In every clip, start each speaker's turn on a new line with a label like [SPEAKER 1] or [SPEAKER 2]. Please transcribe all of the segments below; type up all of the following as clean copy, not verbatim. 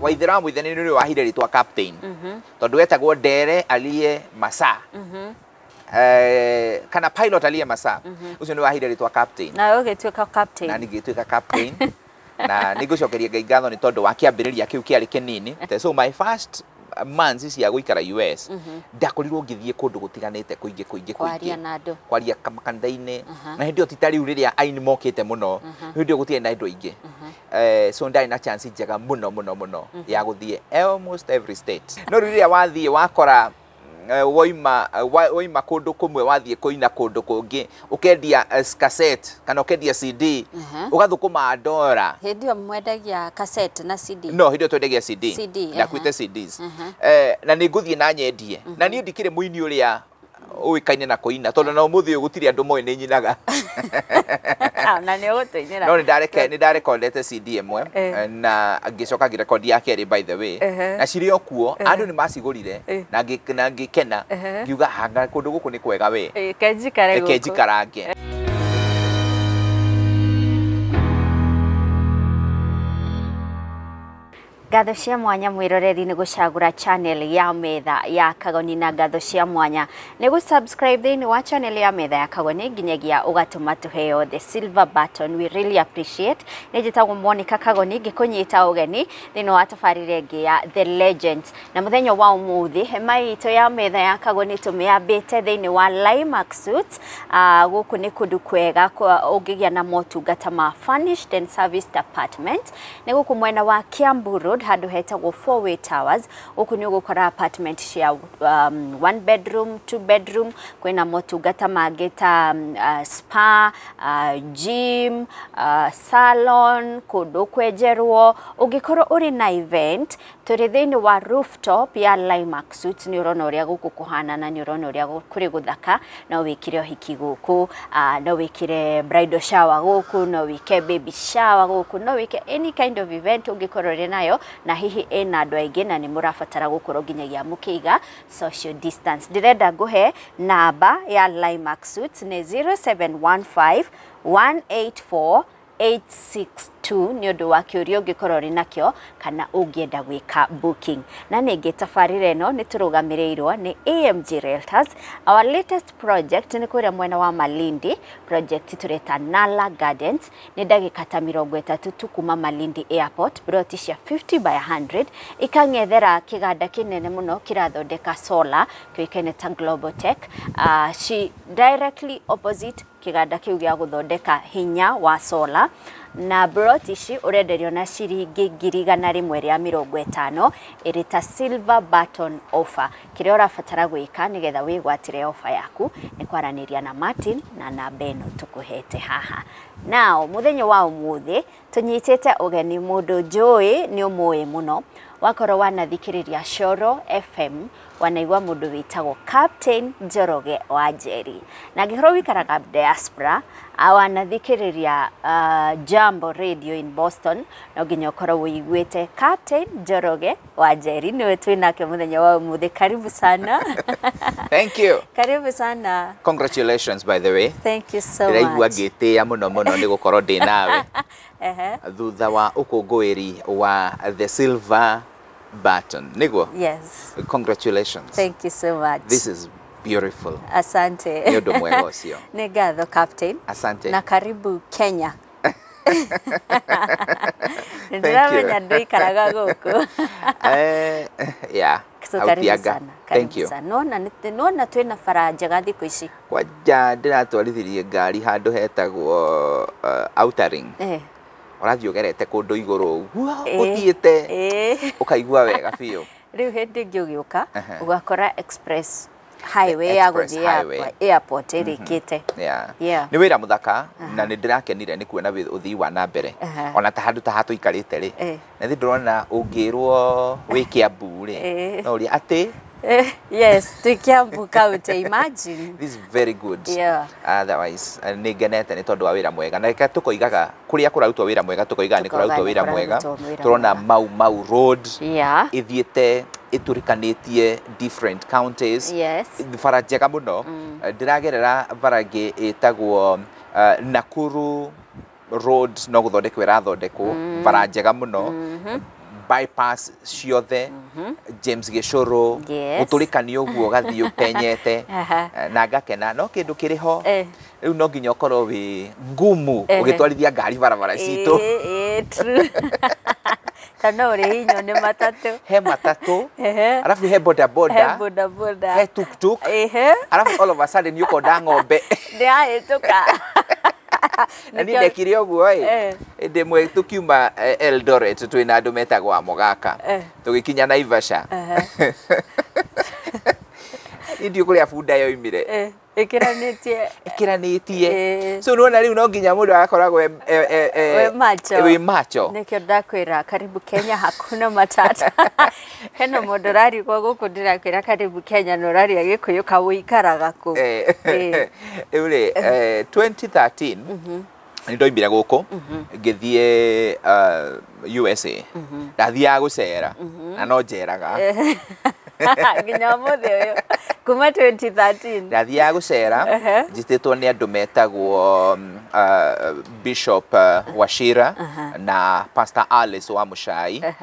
[SPEAKER 1] Waithera wa Muithani nĩ wahire rĩtwa captain, tondũ etagwo Ndere aliye masaa, kana pilot aliye masaa. Ũcio nĩ wahire rĩtwa captain.
[SPEAKER 2] Na ũgĩtuĩka captain.
[SPEAKER 1] Na ningĩtuĩka captain, na nĩngũcokeria Ngai ngatho nĩ tondũ wa kĩambĩrĩria kĩu kĩarĩ kĩnini. So my first months cia gũikara US, ndakorirwo ngĩthiĩ kũndũ gũtiganĩte kũingĩ kũingĩ.
[SPEAKER 2] Kwaria
[SPEAKER 1] kũingĩ
[SPEAKER 2] na andũ.
[SPEAKER 1] Kwaria makanitha-inĩ, na hĩndĩ ĩyo ti ta rĩu rĩrĩa aini mokĩte mũno. Hĩndĩ ĩyo gũtirĩ na andũ aingĩ. So ndarĩ na chance njega mũno mũno mũno ya gũthiĩ almost every state. No rĩu rĩrĩa wathiĩ wakora woima kũndũ kũmwe wathiĩ kũina kũndũ kũngĩ, ũkendia cassette kana ũkendia CD, ũgathũkũma ndora.
[SPEAKER 2] Hĩndĩ ĩyo mwendagia cassette na CD?
[SPEAKER 1] No, hĩndĩ ĩyo twendagia CD.
[SPEAKER 2] CD.
[SPEAKER 1] Ndakuĩte CDs. Na nĩ ngũthiĩ na nyendie, na niĩ ndikĩrĩ mũini ũrĩa ũĩkaine na kũina, tondũ na ũmũthĩ ũyũ gũtirĩ andũ moĩ nĩ nyinaga.
[SPEAKER 2] Na nĩ ũgũtũinĩra.
[SPEAKER 1] No nĩ ndarekondete CD ĩmwe, na ngĩcoka ngĩrekondi ya kerĩ, by the way, na cirĩ o kuo. Andũ nĩ macigũrire na ngĩkena, ngiuga hanga kũndũ gũkũ nĩ kwega we.
[SPEAKER 2] Kenjikare
[SPEAKER 1] reke
[SPEAKER 2] gũkũ.
[SPEAKER 1] Njikarange.
[SPEAKER 2] Ngatho cia mwanya mwĩroreri nĩ gũcagũra channel ya Metha ya Kagoni, na ngatho cia mwanya nĩ gũ-subscribe thĩinĩ wa channel ya Metha ya Kagoni nginyagia ũgatũma tũheo the silver button. We really appreciate. Nĩ njĩtagwo Monica Kagoni, ngĩkũnyita ũgeni thĩinĩ wa tabarĩra ĩngĩ ya The Legends. Na mũthenya wa ũmũthĩ hema itũ ya Metha ya Kagoni tũmĩambĩte thĩinĩ wa Limax Suites. Gũkũ nĩ kũndũ kwega kwa ũngĩgĩa na motungata ma furnished and serviced apartment. Nĩ gũkũ mwena wa Kiambu Road, handũ hetagwo Four Way Towers. Gũkũ nĩ ũgũkora apartment cia one bedroom, two bedroom. Kwĩna motungata mangĩ ta spa, gym, salon, kũndũ kwenjerwo. Ũngĩkorwo ũrĩ na event, tũrĩ thĩinĩ wa rooftop ya Limax Suites. Nĩ ũrona ũrĩa gũkũ kũhana na nĩ ũrona ũrĩa kũrĩ gũthaka. No wĩkĩre ũhiki gũkũ, no wĩkĩre bridal shower gũkũ, no wĩke baby shower gũkũ, no wĩke any kind of event ũngĩkorwo ũrĩ nayo, na hihi ĩna andũ aingĩ na nĩ mũrabatara gũkorwo nginyagia mũkĩiga social distance. Ndĩrenda ngũhe namba ya Limax Suites, nĩ 0715 184 862, nĩ ũndũ wa kĩũria ũngĩkorwo ũrĩ nakĩo kana ũngĩenda gwĩka booking. Na ningĩ tabarĩra ĩno nĩ tũrũgamĩrĩirwo nĩ AMG Realtors. Our latest project nĩ kũrĩa mwena wa Malindi, project tũreta Nala Gardens. Nĩ ndagĩka ta 30 tu kuma Malindi Airport, ploti cia 50 by 100 ikang'ethera kĩganda kĩnene mũno kĩrathondeka solar kĩũĩkaine ta Global Tech. She directly opposite kĩganda kĩu gĩa gũthondeka hinya wa solar. Na plot ici ũrenderio na ciringi 150,000 ĩrĩ ta silver button offer. Kĩrĩa ũrabatara gwĩka nĩgetha wĩgwatĩre offer yaku nĩ kwaranĩria na Martin na namba ĩno tũkũhete haha. Now mũthenya wa ũmũthĩ tũnyitĩte ũgeni mũndũ njũĩ nĩ ũmũĩ mũno. Wakorwo wanathikĩrĩria Coro FM, wanaigua mũndũ wĩtagwo Captain Njoroge wa Njeri. Na angĩkorwo wĩikaraga diaspora, wanathikĩrĩria Jambo Radio in Boston, no nginya ũkorwo ũiguĩte Captain Njoroge wa Njeri. Nĩwe twĩnake mũthenya wa ũmũthĩ. Karibu sana.
[SPEAKER 1] Thank you.
[SPEAKER 2] Karibu sana.
[SPEAKER 1] Congratulations, by the way.
[SPEAKER 2] Thank you so
[SPEAKER 1] Ndĩraigua
[SPEAKER 2] much.
[SPEAKER 1] ngĩtĩĩa mũno mũno nĩ gũkorwo ndĩ nawe thutha wa ũkũngũĩri wa the silver button, nĩguo?
[SPEAKER 2] Yes.
[SPEAKER 1] Congratulations.
[SPEAKER 2] Thank you so much.
[SPEAKER 1] This is beautiful.
[SPEAKER 2] Asante.
[SPEAKER 1] Nĩ ũndũ mwega ũcio.
[SPEAKER 2] Nĩ ngatho, Captain.
[SPEAKER 1] Asante.
[SPEAKER 2] Na karibu Kenya.
[SPEAKER 1] Thank you.
[SPEAKER 2] Ndĩramenya ndũikaraga gũkũ.
[SPEAKER 1] Yeah.
[SPEAKER 2] So karibu
[SPEAKER 1] Autiaga.
[SPEAKER 2] sana.
[SPEAKER 1] Thank
[SPEAKER 2] Karibu
[SPEAKER 1] you.
[SPEAKER 2] sana. Nona nona twĩna bara njega thikũ ici.
[SPEAKER 1] Kwanja ndĩratwarithirie ngari handũ hetagwo Outer Ring. Ũrathiĩ ũgerete kũndũ igũrũ ũguo, ũthiĩte ũkaigua wega biũ.
[SPEAKER 2] Rĩu hĩndĩ ĩngĩ ũgĩũka ũgakora express highway ya
[SPEAKER 1] Express
[SPEAKER 2] gũthiĩ
[SPEAKER 1] highway.
[SPEAKER 2] airport ĩrĩkĩte.
[SPEAKER 1] Nĩ wĩra mũthaka na nĩ ndĩrakenire nĩ kuona ũthii wa na mbere, ona ta handũ ta haha tũikarĩte rĩ, na thĩ ndĩrona ũngĩrwo wĩ Kiambu rĩ, no ũrĩa atĩ
[SPEAKER 2] Yes, twĩ Kiambu County, imagine.
[SPEAKER 1] This is very good. Otherwise, nĩ ngenete nĩ tondũ wa wĩra mwega, na reke tũkoigaga kũrĩa kũrarutwo wĩra mwega, tũkoigaga nĩ
[SPEAKER 2] Tũkauga
[SPEAKER 1] kũrarutwo
[SPEAKER 2] nĩ
[SPEAKER 1] wĩra mwega.
[SPEAKER 2] kũrarutwo wĩra
[SPEAKER 1] Tũrona
[SPEAKER 2] mwega.
[SPEAKER 1] Mau Mau Road ĩthiĩte ĩtũrĩkanĩtie different counties. Bara njega mũno. Ndĩragerera bara ĩngĩ ĩtagwo Nakuru Road, no gũthondekwo ĩrathondekwo, bara njega mũno. Bypass ciothe, James Gĩcũrũ, gũtũrĩkania ũguo ũgathiĩ ũpenyete, na ngakena. No kĩndũ kĩrĩ ho rĩu no nginya ũkorwo wĩ ngumu ũgĩtwarithia ngari barabara citũ.
[SPEAKER 2] True. Ta no ũrĩhinywo nĩ matatũ.
[SPEAKER 1] He matatũ, arabu he boda boda,
[SPEAKER 2] he boda boda,
[SPEAKER 1] he tuktuk, arabu all of a sudden nĩ ũkonda ng'ombe.
[SPEAKER 2] Ndĩrahĩtũka.
[SPEAKER 1] Na niĩ ndekire ũguo ĩ, hĩndĩ ĩmwe tũkiuma Eldoret twĩna andũ metagwo a Mũgaka, tũgĩkinya Naivasha. Niĩ ndiũĩ kũrĩa bunda yoimire.
[SPEAKER 2] Ĩkĩranĩtie.
[SPEAKER 1] Ĩkĩranĩtie. So nĩwona rĩu no nginya mũndũ agakoragwo
[SPEAKER 2] wĩ macho.
[SPEAKER 1] Wĩ macho.
[SPEAKER 2] Nĩkĩo ndakwĩra karibu Kenya hakuna matata. Hena mũndũ ũrarigwo gũkũ ndĩrakwĩra karibu Kenya na ũraria Gĩkũyũ ka ũikaraga kũ.
[SPEAKER 1] Rĩu rĩ, 2013 nĩ ndoimire gũkũ ngĩthiĩ USA. Ndathiaga gũcera na no njeraga.
[SPEAKER 2] Nginya ũmũthĩ ũyũ kuma 2013
[SPEAKER 1] ndathiaga gũcera njĩtĩtwo nĩ andũ metagwo Bishop Wachira na Pastor Alice wa Mũcai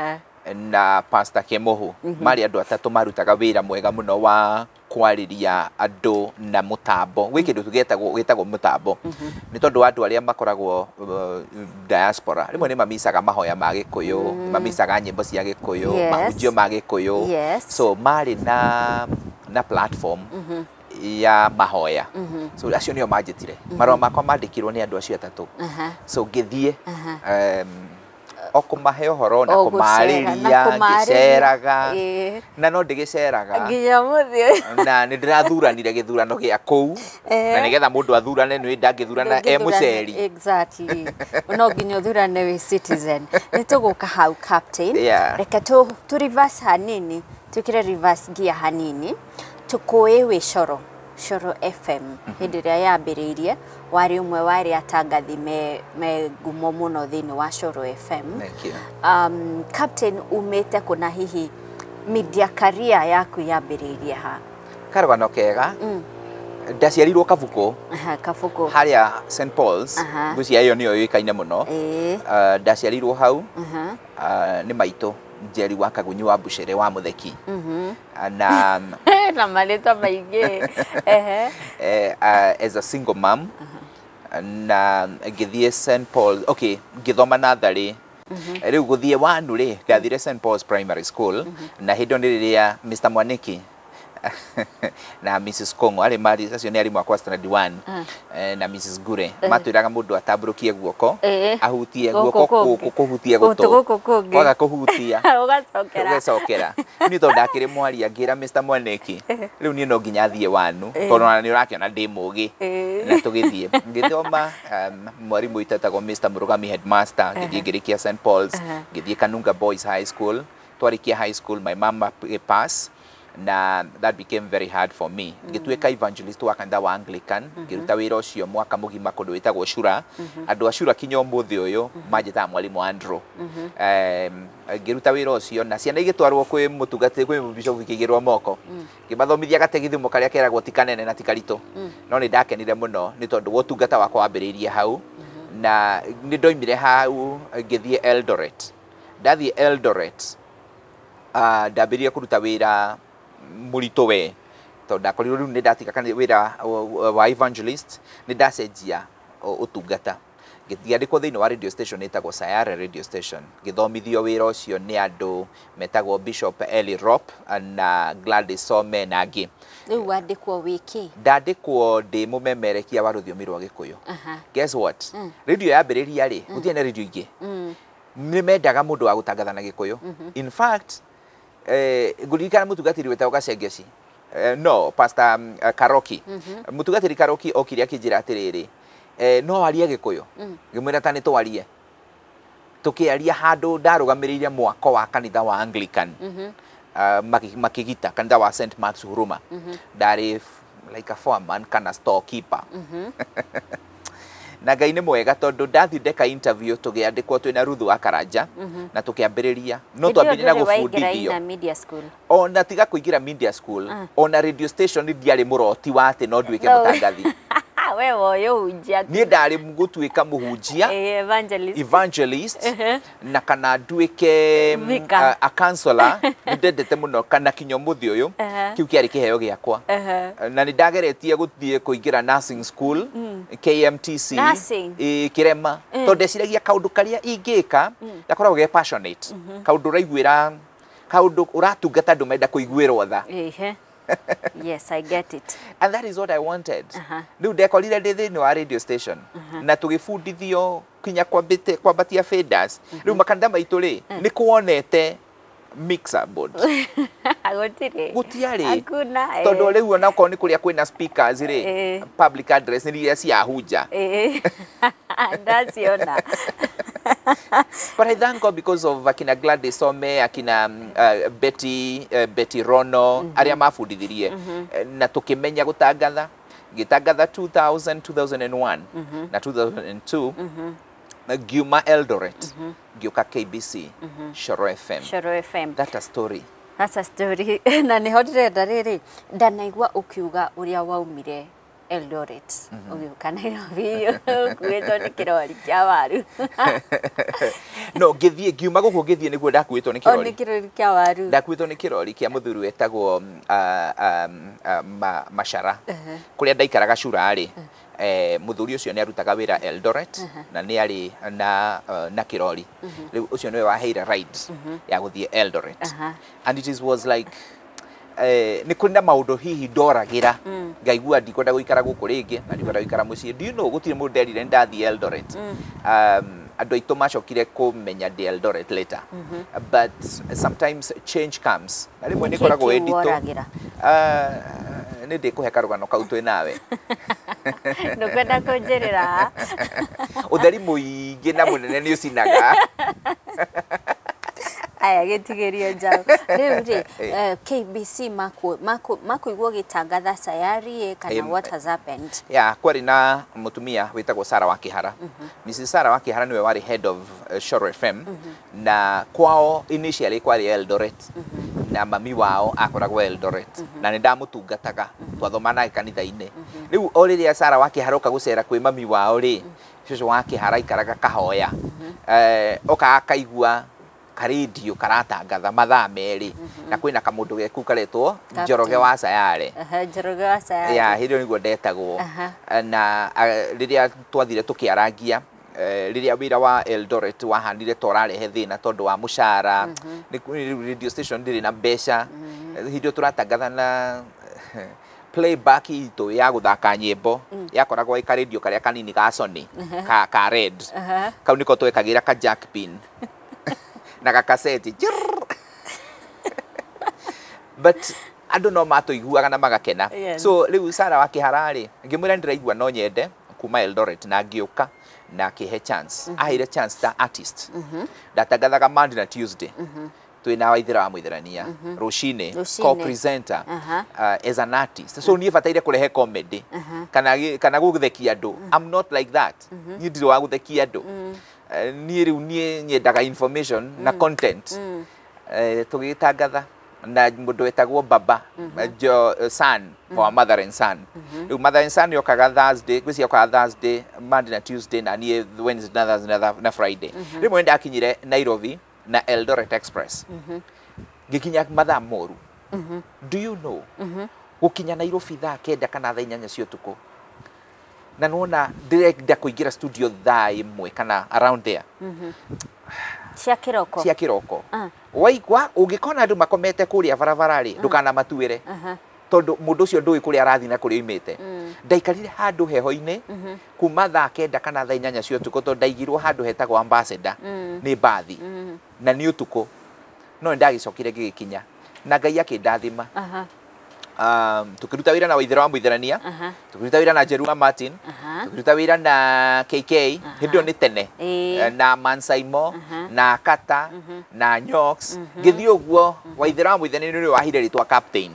[SPEAKER 1] na Pastor Kemohu. Marĩ andũ atatũ marutaga wĩra mwega mũno wa kwarĩria andũ na mũtambo. Gwĩ kĩndũ gĩtagwo mũtambo, nĩ tondũ wa andũ arĩa makoragwo diaspora rĩmwe nĩ mamicaga mahoya ma Gĩkũyũ, mamicaga nyĩmbo cia Gĩkũyũ, mahunjio ma Gĩkũyũ. So marĩ na platform ya mahoya. So acio nĩo manjĩtire. Marũa makwa mandĩkirwo nĩ andũ acio atatũ. So ngĩthiĩ o kũmahe ũhoro na kũmarĩria, ngĩceraga na no ndĩgĩceraga
[SPEAKER 2] nginya ũmũthĩ.
[SPEAKER 1] Na nĩ ndĩrathuranire gĩthurano gĩa kũu, na nĩgetha mũndũ athurane nĩ ndangĩthurana e mũceri.
[SPEAKER 2] Exactly. No nginya ũthurane wĩ citizen. Nĩ tũgũka hau Captain. Reke tũ reverse hanini, twĩkĩre reverse gear hanini, tũkũĩ wĩ Coro, Coro FM hĩndĩ ĩrĩa yambĩrĩirie, warĩ ũmwe wa arĩa atangathi me ngumo mũno thĩinĩ wa Coro FM.
[SPEAKER 1] Thank you.
[SPEAKER 2] Captain, umĩte kũna hihi media career yaku yambĩrĩirie ha?
[SPEAKER 1] Karũgano kega. Ndaciarirwo Kabuku.
[SPEAKER 2] Kabuku.
[SPEAKER 1] Harĩa St Paul's. Ngwĩciria ĩyo nĩyo yũĩkaine mũno. Ndaciarirwo hau. Nĩ maitũ Njeri wa Kagunyi wa Bucere wa Mũtheki. Na
[SPEAKER 2] na marĩtwa maingĩ.
[SPEAKER 1] As a single mom, na ngĩthiĩ St Paul, okay, ngĩthoma natharĩ. Rĩu gũthiĩ wanu rĩ, ndathire St Paul's Primary School, na hĩndĩ ĩyo nĩ rĩrĩa Mr Mwaniki na Mrs Kongo arĩ marĩ acio nĩ arimũ akwa standard 1, na Mrs Gure matwĩraga mũndũ atambũrũkie guoko, ahutie guoko kũhutie gũtũ, kwaga kũhutia ũgacokera. Niĩ tondũ ndakĩrĩ mwaria ngĩra Mr Mwaniki rĩu niĩ no nginya thiĩ wanu tondũ ona nĩ ũrakĩona ndĩ mũgĩ. Na tũgĩthiĩ ngĩthoma, mwarimũ witũ etagwo Mr Mũrũgami headmaster, ngĩthiĩ ngĩrĩkia St Paul's, ngĩthiĩ Kanunga Boys High School. Twarĩkia high school my mama pass, na that became very hard for me. Ngĩtuĩka evangelist wa kanitha wa Anglican, ngĩruta wĩra ũcio mwaka mũgima kũndũ wĩtagwo Cura. Andũ a Cura kinya ũmũthĩ ũyũ manjĩtaga mwarimũ Andrew. Ngĩruta wĩra ũcio na ciana igĩtwarwo kwĩ mũtungatĩri, kwĩ bishop ikĩigĩrwo moko. Ngĩmathomithia gategithimo karĩa keragwo ti kanene na ti karitũ. No nĩ ndakenire mũno nĩ tondũ ũtungata wakwa wambĩrĩirie hau, na nĩ ndoimire hau ngĩthiĩ Eldoret. Ndathiĩ Eldoret, ndambĩrĩria kũruta wĩra mũritũ we, tondũ ndakorirwo rĩu nĩ ndatiga wĩra wa evangelist, nĩ ndacenjia ũtungata. Ngĩandĩkwo thĩinĩ wa radio station ĩtagwo Sayare radio station. Ngĩthomithio wĩra ũcio nĩ andũ metagwo Bishop Eli Rop na Gladys Some na angĩ.
[SPEAKER 2] Rĩu wandĩkwo wĩkĩ?
[SPEAKER 1] Ndandĩkwo ndĩ mũmemerekia wa rũthiomi rwa Gĩkũyũ. Guess what? Radio yambĩrĩria rĩ, gũtirĩ na radio ingĩ. Nĩ mendaga mũndũ wa gũtangatha na Gĩkũyũ. In fact, ngũririkana mũtungatĩri wĩtagwo Gacengeci, no Pastor Karoki. Mũtungatĩri Karoki okire akĩnjĩra atĩrĩrĩ, no arie Gĩkũyũ. Ngĩmwĩra ta nĩ twarie. Tũkĩaria handũ ndarũgamĩrĩire mwako wa kanitha wa Anglican. Makĩgita kanitha wa St Mark's Huruma. Ndarĩ like a foreman kana storekeeper. Na Ngai nĩ mwega tondũ ndathiĩ ndeka interview tũgĩandĩkwo twĩna Ruthu wa Karanja, na tũkĩambĩrĩria. No twambĩrĩria na gũbundithio. Ona tiga kũingĩra media school, ona radio station ndiarĩ mũroti wa atĩ no nduĩke mũtangathi.
[SPEAKER 2] We woyũhunjia.
[SPEAKER 1] Niĩ ndarĩ gũtuĩka mũhunjia,
[SPEAKER 2] evangelist,
[SPEAKER 1] evangelist, na kana nduĩke
[SPEAKER 2] Vicar.
[SPEAKER 1] a counselor. Nĩ ndendete mũno, kana kinya ũmũthĩ ũyũ kĩu kĩarĩ kĩheo gĩakwa. Na nĩ ndageretie gũthiĩ kũingĩra nursing school, KMTC.
[SPEAKER 2] Nursing?
[SPEAKER 1] Ĩ, kĩrema, tondũ ndeciragia kaũndũ karĩa ingĩka gakoragwo ge passionate, kaũndũ ũraiguĩra, kaũndũ ũratungata andũ menda kũiguĩrwo tha.
[SPEAKER 2] Ehe. Yes, I get it.
[SPEAKER 1] And that is what I wanted. Rĩu ndekorire ndĩ thĩinĩ wa radio station na tũgĩbundithio kinya kwambatia faders. Rĩu makanitha maitũ rĩ, nĩ kuonete mixer board?
[SPEAKER 2] Gũtirĩ.
[SPEAKER 1] Gũtiarĩ.
[SPEAKER 2] Hakuna.
[SPEAKER 1] Tondũ rĩu ona okorwo nĩ kũrĩa kwĩna speakers rĩ, public address nĩ iria ciahunja.
[SPEAKER 2] Ndaciona.
[SPEAKER 1] But I thank God because of akina Gladys Some, akina Betty, Betty Rono, arĩa mabundithirie. Na tũkĩmenya gũtangatha, ngĩtangatha 2000, 2001 na 2002, na ngiuma Eldoret ngĩũka KBC, Coro FM.
[SPEAKER 2] Coro FM.
[SPEAKER 1] That's a story.
[SPEAKER 2] That's a story. Na nĩho ndĩrenda rĩrĩ, ndanaigua ũkiuga ũrĩa waumire Eldoret ũgĩũka Nairobi ũkuĩtwo nĩ kĩrori kĩa waru.
[SPEAKER 1] No ngĩthiĩ, ngiuma gũkũ ngĩthiĩ nĩguo ndakuĩtwo nĩ
[SPEAKER 2] O
[SPEAKER 1] kĩrori.
[SPEAKER 2] Nĩ kĩrori kĩa waru.
[SPEAKER 1] Ndakuĩtwo nĩ kĩrori kĩa mũthuri wetagwo Machara. Kũrĩa ndaikaraga Cura rĩ, mũthuri ũcio nĩ arutaga wĩra Eldoret na nĩ arĩ na kĩrori. Rĩu ũcio nĩwe waheire ride ya gũthiĩ Eldoret. And it was like nĩ kũrĩ na maũndũ hihi ndoragĩra, ngaigua ndikwenda gũikara gũkũ rĩngĩ na ndikwenda gũikara mũciĩ. Do you know gũtirĩ mũndũ nderire nĩ ndathiĩ Eldoret? Andũ aitũ macokire kũmenya ndĩ Eldoret later. But sometimes change comes na rĩmwe nĩ
[SPEAKER 2] Nĩkĩ
[SPEAKER 1] ĩkoragwo ĩ
[SPEAKER 2] kĩu
[SPEAKER 1] nditũ.
[SPEAKER 2] woragĩra?
[SPEAKER 1] Nĩ ndĩkũhe karũgano kau twĩ nawe.
[SPEAKER 2] Ndũkwenda kũnjĩrĩra?
[SPEAKER 1] Ũtheri mũingĩ na mũnene nĩ ũcinaga.
[SPEAKER 2] Aya, gĩtigĩrio njaũ rĩu rĩ, KBC makuigua ũgĩtangatha sayari ĩ, kana what has happened?
[SPEAKER 1] Ya, kwarĩ na mũtumia wĩtagwo Sara wa Kĩhara. Mrs Sara wa Kĩhara nĩwe warĩ head of Coro FM, na kwao initially kwarĩ Eldoret, na mami wao akoragwo Eldoret na nĩ ndamũtungataga, twathoma nake kanitha-inĩ. Rĩu o rĩrĩa Sara wa Kĩhara oka gũcera kwĩ mami wao rĩ, cũcũ wa Kĩhara aikaraga Kahoya, oka akaigua karendio karatangatha mathaa 2 na kwĩna kamũndũ geku karetwo Njoroge wa Sayare.
[SPEAKER 2] Njoroge wa Sayare.
[SPEAKER 1] Ya, hĩndĩ ĩyo nĩguo ndetagwo. Na rĩrĩa twathire tũkĩarangia, rĩrĩa wĩra wa Eldoret wahanire ta ũrarehe thĩna tondũ wa mũcara, nĩ radio station ndĩrĩ na mbeca. Hĩndĩ ĩyo tũratangatha na playback itũ ya gũthaka nyĩmbo yakoragwo ĩ karendio karĩa kanini ga Sony ka red. Kau nĩko twekagĩra ka jack pin na gakaseti. But andũ no matũiguaga na magakena. So rĩu Sara wa Kĩhara rĩ, ngĩmwĩra ndĩraigua no nyende kuma Eldoret, na ngĩũka na akĩhe chance. Aheire chance ta artist. Ndatangathaga Monday na Tuesday twĩna Waithĩra wa Mũithĩrania rũcinĩ,
[SPEAKER 2] Rũcinĩ.
[SPEAKER 1] Co-presenter, as an artist. So niĩ bataire kũrehe comedy kana gũthekia andũ. I'm not like that. Niĩ ndirĩ wa gũthekia andũ. Niĩ rĩu niĩ nyendaga information na content. Tũgĩtangatha na mũndũ wetagwo Baba jo, son wa mother and son. Rĩu mother and son yokaga Thursday, gwĩciria yokaga Thursday, Monday na Tuesday, na niĩ Wednesday na Thursday na Friday. Rĩmwe ndakinyire Nairobi na Eldoret Express, ngĩkinya mathaa moru. Do you know gũkinya Nairobi thaa 9 kana thaa 8 cia ũtukũ, na nĩwona ndĩrenda kũingĩra studio thaa 1 kana around there
[SPEAKER 2] Cia kĩroko.
[SPEAKER 1] Cia kĩroko. Waigua ũngĩkona andũ makomete kũrĩa barabara rĩ, ndũkanamatuĩre, tondũ mũndũ ũcio ndũĩ kũrĩa arathiĩ na kũrĩa oimĩte. Ndaikarire handũ heho-inĩ kuma thaa 9 kana thaa 8 cia ũtukũ, tondũ ndaigirwo handũ hetagwo Ambassador nĩ mbathi na nĩ ũtukũ, no nĩ ndagĩcokire ngĩgĩkinya na Ngai akĩndathima. Tukĩruta wĩra na Waithĩra wa Mũithĩrania, tukĩruta wĩra na Jerua Martin, tukĩruta wĩra na KK hĩndĩ ĩyo nĩ tene, na Mansaimo, na Kata na Nyox, ngĩthiĩ ũguo. Waithĩra wa Mũithĩrania nĩwe wahire rĩtwa captain,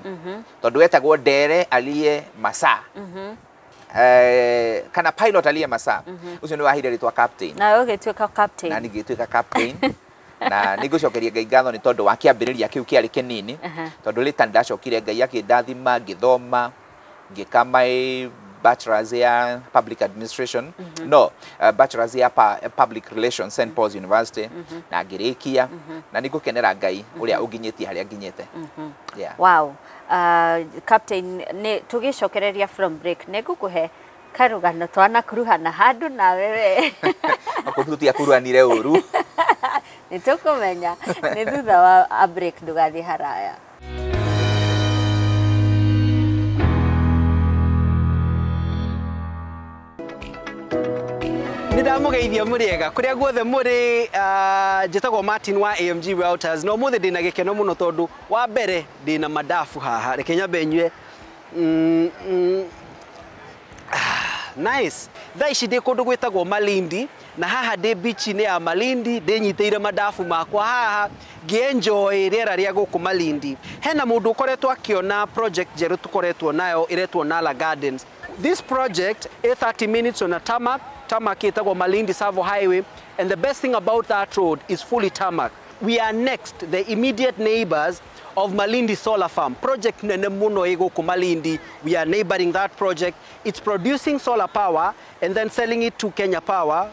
[SPEAKER 1] tondũ wetagwo Ndere aliye masaa, kana pilot aliye masaa. Ũcio nĩwe wahire rĩtwa captain.
[SPEAKER 2] Nawe ũgĩtuĩka captain.
[SPEAKER 1] Na ningĩtuĩka captain, na nĩngũcokeria Ngai ngatho nĩ tondũ wa kĩambĩrĩria kĩu kĩarĩ kĩnini, tondũ later ndacokire Ngai akĩndathima, ngĩthoma, ngĩka my bachelor's ya public administration, no, bachelor's ya public relations, St Paul's University, na ngĩrĩkia, na nĩ ngũkenera Ngai ũrĩa ũnginyĩtie harĩa nginyĩte. Yeah.
[SPEAKER 2] Wow. Captain, nĩ tũgĩcokereria from break nĩ ngũkũhe karũgano twanakuruhana handũ nawe we.
[SPEAKER 1] Okorwo tũtiakuruhanire ũru.
[SPEAKER 2] Nĩ tũkũmenya nĩ thutha wa a break, ndũgathiĩ haraya.
[SPEAKER 3] Nĩ ndamũgeithia mũrĩega kũrĩa guothe mũrĩ. Njĩtagwo Martin wa AMG Realtors, na ũmũthĩ ndĩna gĩkeno mũno tondũ wa mbere ndĩna madafu haha. Reke nyambe nyue. Nice. Thaa ici ndĩ kũndũ gwĩtagwo Malindi, na haha ndĩ beach-inĩ ya Malindi, ndĩnyitĩire madafu makwa haha ngĩenjoy rĩera rĩa gũkũ Malindi. Hena mũndũ ũkoretwo akĩona project njerũ tũkoretwo nayo ĩretwo Nala Gardens. This project is 30 minutes on a tarmac. Tarmac ĩtagwo Malindi Savo Highway, and the best thing about that road is fully tarmac. We are next, the immediate neighbors of Malindi Solar Farm. Project nene muno ĩ gũkũ Malindi. We are neighboring that project. It's producing solar power and then selling it to Kenya Power,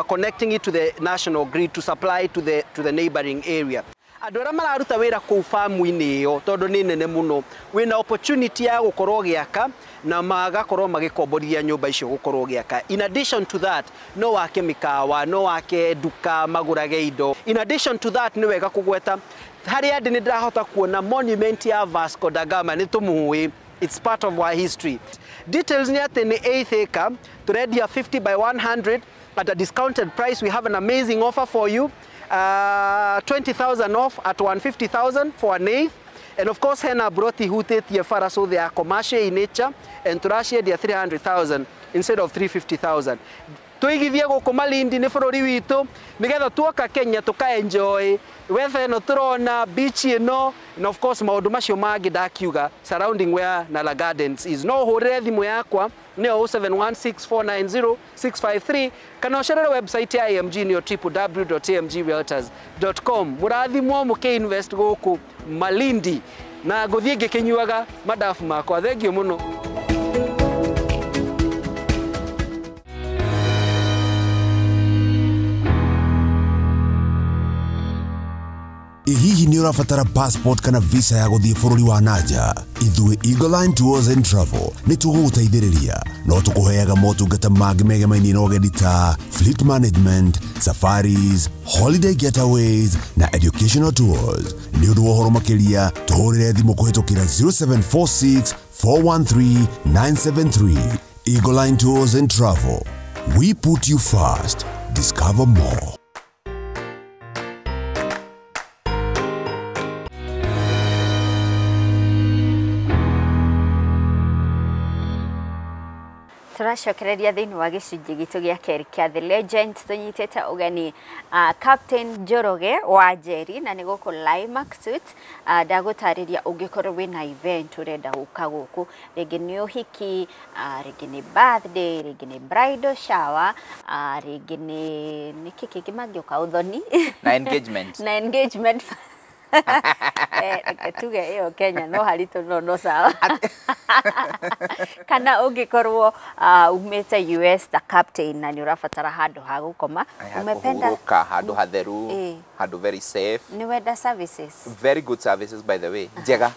[SPEAKER 3] connecting it to the national grid to supply to the neighboring area. Andũ arĩa mararuta wĩra kũu famu-inĩ ĩyo, tondũ nĩ nene mũno, wĩna opportunity ya gũkorwo gĩaka na magakorwo magĩkomborithia nyũmba icio gũkorwo gĩaka. In addition to that, no wake mĩkawa, no wake nduka magũrage indo. In addition to that, nĩ wega kũgweta harĩa ndĩ nĩ ndĩrahota kuona monument ya Vasco da Gama. Nĩ tũmũĩ, it's part of our history. Details nĩ atĩ nĩ 8 acre, tũrendia 50 by 100 at a discounted price. We have an amazing offer for you, 20,000 off at 150,000 for an eighth. And of course hena broti hutĩtie bara, so they are commercial in nature, and tũraciendia 300,000 instead of 350,000. Tũigithie gũkũ Malindi, nĩ bũrũri witũ, nĩgetha tuoka Kenya tũka enjoy weather ĩno tũrona, beach ĩno, and of course maũndũ macio mangĩ ndakiuga surrounding where Nala Gardens is. No ũhũrĩre thimũ yakwa nĩyo 0716490653, kana ũcerere website ya AMG nĩyo www.amgrealtors.com. Mũrathimwo mũkĩ invest gũkũ Malindi, na ngũthiĩ ngĩkĩnyuaga madafu makwa. Thengiũ mũno.
[SPEAKER 4] Ĩ hihi nĩ ũrabatara passport kana visa ya gũthiĩ bũrũri wa nanja? Ithuĩ Eagle Line Tours and Travel nĩ tũgũgũteithĩrĩria. No tũkũheaga motungata mangĩ megemainie na ũgendi ta fleet management, safaris, holiday getaways na educational tours. Nĩ ũndũ wa ũhoro makĩria, tũhũrĩre thimũ kũhĩtũkĩra 0746 413 973. Eagle Line Tours and Travel, we put you first. Discover more.
[SPEAKER 2] Tũracokereria thĩinĩ wa gĩcunjĩ gitũ gĩa kerĩ kĩa The Legend, tũnyitĩte ũgeni Captain Njoroge wa Njeri, na nĩ gũkũ Limax Suites. Ndagũtarĩria ũngĩkorwo wĩna event ũrenda gũka gũkũ, rĩngĩ nĩ ũhiki, rĩngĩ nĩ birthday, rĩngĩ nĩ bridal shower, rĩngĩ nĩ nĩkĩ kĩngĩ mangĩũka, ũthoni
[SPEAKER 1] na engagement.
[SPEAKER 2] Na engagement. Reke tuge ĩyo Kenya no haritũ, no sawa. Kana ũngĩkorwo umĩte US ta captain na nĩ ũrabatara handũ ha gũkoma, umependa
[SPEAKER 1] kũhurũka handũ hatheru, handũ very safe.
[SPEAKER 2] Nĩ wenda services.
[SPEAKER 1] Very good services, by the way, njega,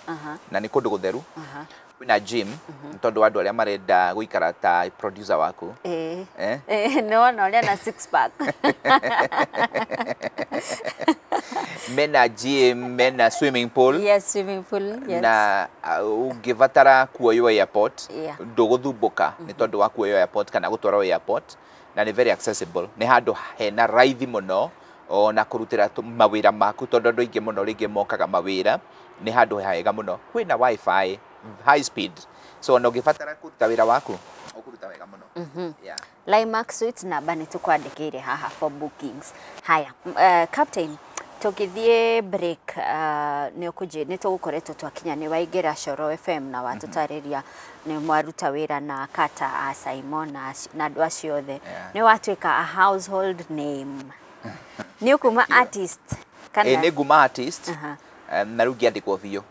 [SPEAKER 1] na nĩ kũndũ gũtheru. Kwĩna gym nĩ tondũ wa andũ arĩa marenda gũikara ta producer waku. Eh?
[SPEAKER 2] Nĩ wona ũrĩa na six pack.
[SPEAKER 1] Mena gym, mena swimming pool.
[SPEAKER 2] Yes, swimming pool, yes.
[SPEAKER 1] Na ũngĩbatara kuoywo airport, ndũgũthumbũka nĩ tondũ wa kuoywo airport kana gũtwarwo airport, na nĩ very accessible. Nĩ handũ hena raithi mũno ona kũrutĩra mawĩra maku, tondũ andũ aingĩ mũno rĩngĩ mokaga mawĩra. Nĩ handũ hega mũno. Kwĩna wifi high speed, so ona ũngĩbatara kũruta wĩra waku, ũkũruta wega mũno. Yeah.
[SPEAKER 2] Limax Suites, namba nĩ tũkwandĩkĩire haha for bookings. Haya, captain, tũgĩthiĩ break nĩ ũkũnjĩ nĩ tũgũkoretwo twakinya nĩ waingĩra Coro FM na watũtarĩria nĩ mwaruta wĩra na Kata a Simon na andũ acio othe. Nĩ watuĩka a household name. Nĩ ũkuma artist kana?
[SPEAKER 1] Ĩ, nĩ nguma artist. Na rĩu ngĩandĩkwo biũ,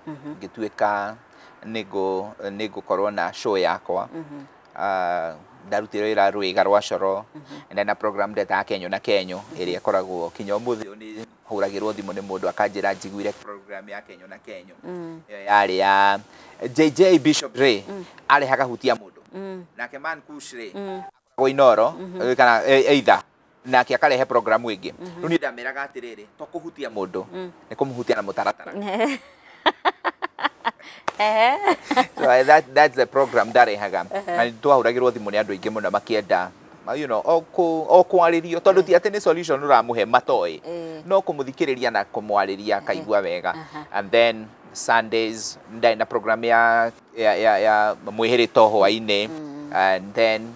[SPEAKER 1] ngĩtuĩka nĩ ngũkorwo na show yakwa. Ndarutire wĩra Rwĩga rwa Coro. Ndarĩ na program ndetaga Kenyo na Kenyo, ĩrĩa ĩkoragwo kinya ũmũthĩ ũyũ nĩ hũragĩrwo thimũ nĩ mũndũ akanjĩra njiguire program ya Kenyo na Kenyo. Ĩyo yarĩ ya JJ Bishop Ray, arehaga hutia mũndũ, nake Man Kush rĩ akoragwo Inoro kana either nake akarehe programu ĩngĩ. Rĩu niĩ ndameraga atĩrĩrĩ, to kũhutia mũndũ, nĩ kũmũhutia na mũtaratara. So that's the program ndarehaga, na nĩ twahũragĩrwo thimũ nĩ andũ aingĩ mũno makĩenda o kwarĩrio, tondũ ti atĩ nĩ solution ũramũhe matoĩ, no kũmũthikĩrĩria na kũmwarĩria akaigua wega. And then Sundays ndarĩ na program ya mwĩhĩrĩto hwaĩ-inĩ, and then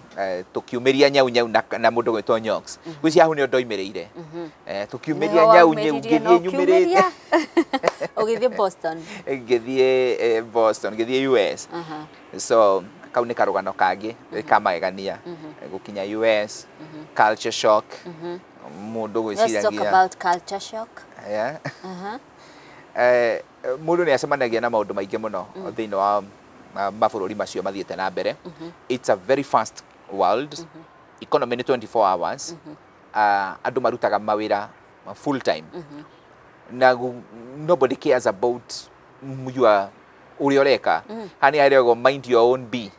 [SPEAKER 1] tũkiumĩria nyau nyau na mũndũ gwĩtwo Nyox. Gwĩciria hau nĩo ndoimĩrĩire. Tũkiumĩria nyau nyau, ngĩthiĩ nyumĩrĩte.
[SPEAKER 2] Ũgĩthiĩ Boston.
[SPEAKER 1] Ngĩthiĩ Boston, ngĩthiĩ US. So kau nĩ karũgano kangĩ ka magegania, gũkinya US, culture shock, mũndũ
[SPEAKER 2] Let's talk
[SPEAKER 1] gwĩciragia
[SPEAKER 2] about culture shock.
[SPEAKER 1] Yeah. Mũndũ nĩ acemanagia na maũndũ maingĩ mũno thĩinĩ wa mabũrũri macio mathiĩte na mbere. It's a very fast world. Economy nĩ 24 hours. Andũ marutaga mawĩra full time na nobody cares about your ũrĩa ũreka. Hani harĩagwo mind your own b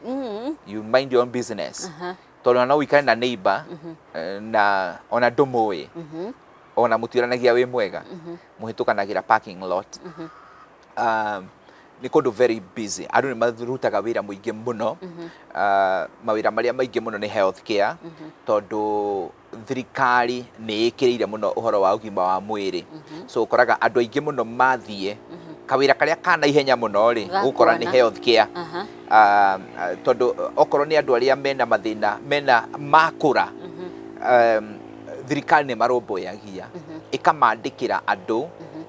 [SPEAKER 1] you mind your own business, tondũ no ũikare na neighbor na ona ndũmũĩ, ona mũtiũranagia wĩ mwega, mũhĩtũkanagĩra parking lot. Nĩ kũndũ very busy, andũ nĩ marutaga wĩra mũingĩ mũno. Mawĩra marĩa maingĩ mũno nĩ health care, tondũ thirikari nĩ ĩkĩrĩire mũno ũhoro wa ũgima wa mwĩrĩ. So ũkoraga andũ aingĩ mũno mathiĩ kawĩra karĩa ka naihenya mũno rĩ, ũgũkora nĩ
[SPEAKER 2] Gakuona.
[SPEAKER 1] health care. Tondũ okorwo nĩ andũ arĩa mena mathĩna mena makũra, thirikari nĩ marũmbũyagia, ĩkamandĩkĩra andũ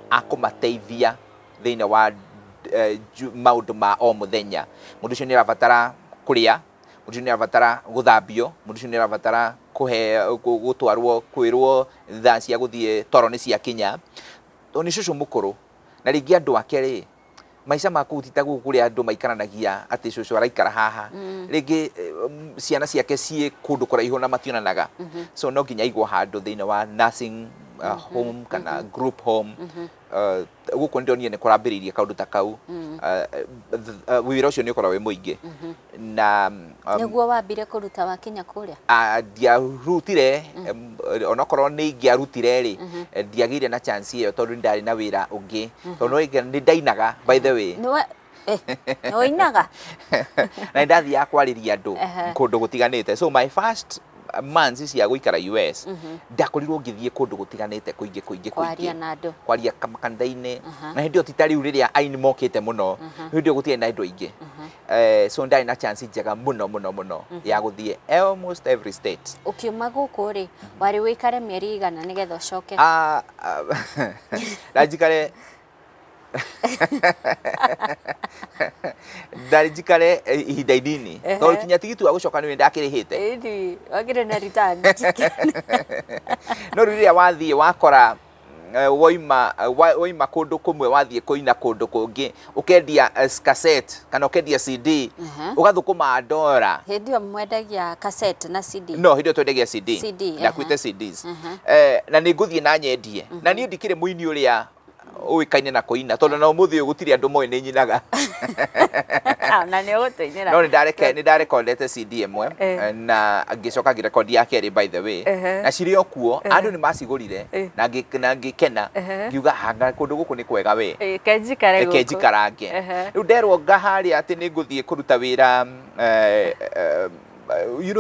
[SPEAKER 1] a kũmateithia thĩinĩ wa maũndũ ma o mũthenya. Mũndũ ũcio nĩ arabatara kũrĩa, mũndũ ũcio nĩ arabatara gũthambio, mũndũ ũcio nĩ arabatara kũhe gũtwarwo kwĩrwo thaa cia gũthiĩ toro nĩ ciakinya, tondũ nĩ cũcũ mũkũrũ na rĩngĩ andũ ake rĩ, maica ma kũu ti ta gũkũ kũrĩa andũ maikaranagia atĩ cũcũ araikara haha. Rĩngĩ ciana ciake ciĩ kũndũ kũraihu na mationanaga, so no nginya aigwo handũ thĩinĩ wa nursing home kana group home. Gũkũ nĩ ndonire nĩ kũrambĩrĩirie kaũndũ ta kau. Wĩra ũcio nĩ ũkoragwo wĩ mũingĩ na
[SPEAKER 2] Nĩguo wambire kũruta wakinya kũrĩa?
[SPEAKER 1] Ndiarutire. Onokorwo nĩ ingĩarutire rĩ, ndiagĩire na chance ĩyo tondũ ndarĩ na wĩra ũngĩ, tondũ no nĩ ndainaga, by the way.
[SPEAKER 2] Nĩwe nĩ ũinaga?
[SPEAKER 1] Na nĩ ndathiaga kwarĩria andũ kũndũ gũtiganĩte. So my first months cia gũikara US, ndakorirwo ngĩthiĩ kũndũ gũtiganĩte kũingĩ kũingĩ.
[SPEAKER 2] Kwaria
[SPEAKER 1] Kũingĩ
[SPEAKER 2] na andũ.
[SPEAKER 1] Kwaria makanitha-inĩ. Na hĩndĩ ĩyo ti ta rĩu rĩrĩa aini mokĩte mũno, hĩndĩ ĩyo gũtirĩ na andũ aingĩ. So ndarĩ na chance njega mũno mũno mũno ya gũthiĩ almost every state.
[SPEAKER 2] Ũkiuma gũkũ rĩ, warĩ ũikare mĩeri igana nĩgetha ũcoke?
[SPEAKER 1] Ah, ah, ndanjikare ndarĩ njikare ihinda inini, tondũ kinya tigiti wa gũcoka nĩ ndakĩrĩhĩte.
[SPEAKER 2] Ĩni wagĩrĩ na return ticket.
[SPEAKER 1] No rĩu rĩrĩa wathiĩ wakora woima woima kũndũ kũmwe wathiĩ kũina kũndũ kũngĩ, ũkendia cassette kana ũkendia CD, ũgathũkũma ndora.
[SPEAKER 2] Hĩndĩ ĩyo mwendagia cassette na CD?
[SPEAKER 1] No, hĩndĩ ĩyo twendagia CD.
[SPEAKER 2] CD.
[SPEAKER 1] Ndakuĩte CDs. Na nĩ ngũthiĩ na nyendie, na niĩ ndikĩrĩ mũini ũrĩa ũĩkaine na kũina, tondũ na ũmũthĩ ũyũ gũtirĩ andũ moĩ nĩ nyinaga.
[SPEAKER 2] Na nĩ ũgũtũinĩra.
[SPEAKER 1] No nĩ ndarekondete CD ĩmwe na ngĩcoka ngĩrekondi ya kerĩ, by the way, na cirĩ o kuo, andũ nĩ macigũrire na ngĩkena, ngiuga hanga kũndũ gũkũ nĩ kwega we.
[SPEAKER 2] Kenjikare
[SPEAKER 1] Reke
[SPEAKER 2] gũkũ.
[SPEAKER 1] njikarange. Rĩu nderwo ngaharĩa atĩ nĩ ngũthiĩ kũruta wĩra,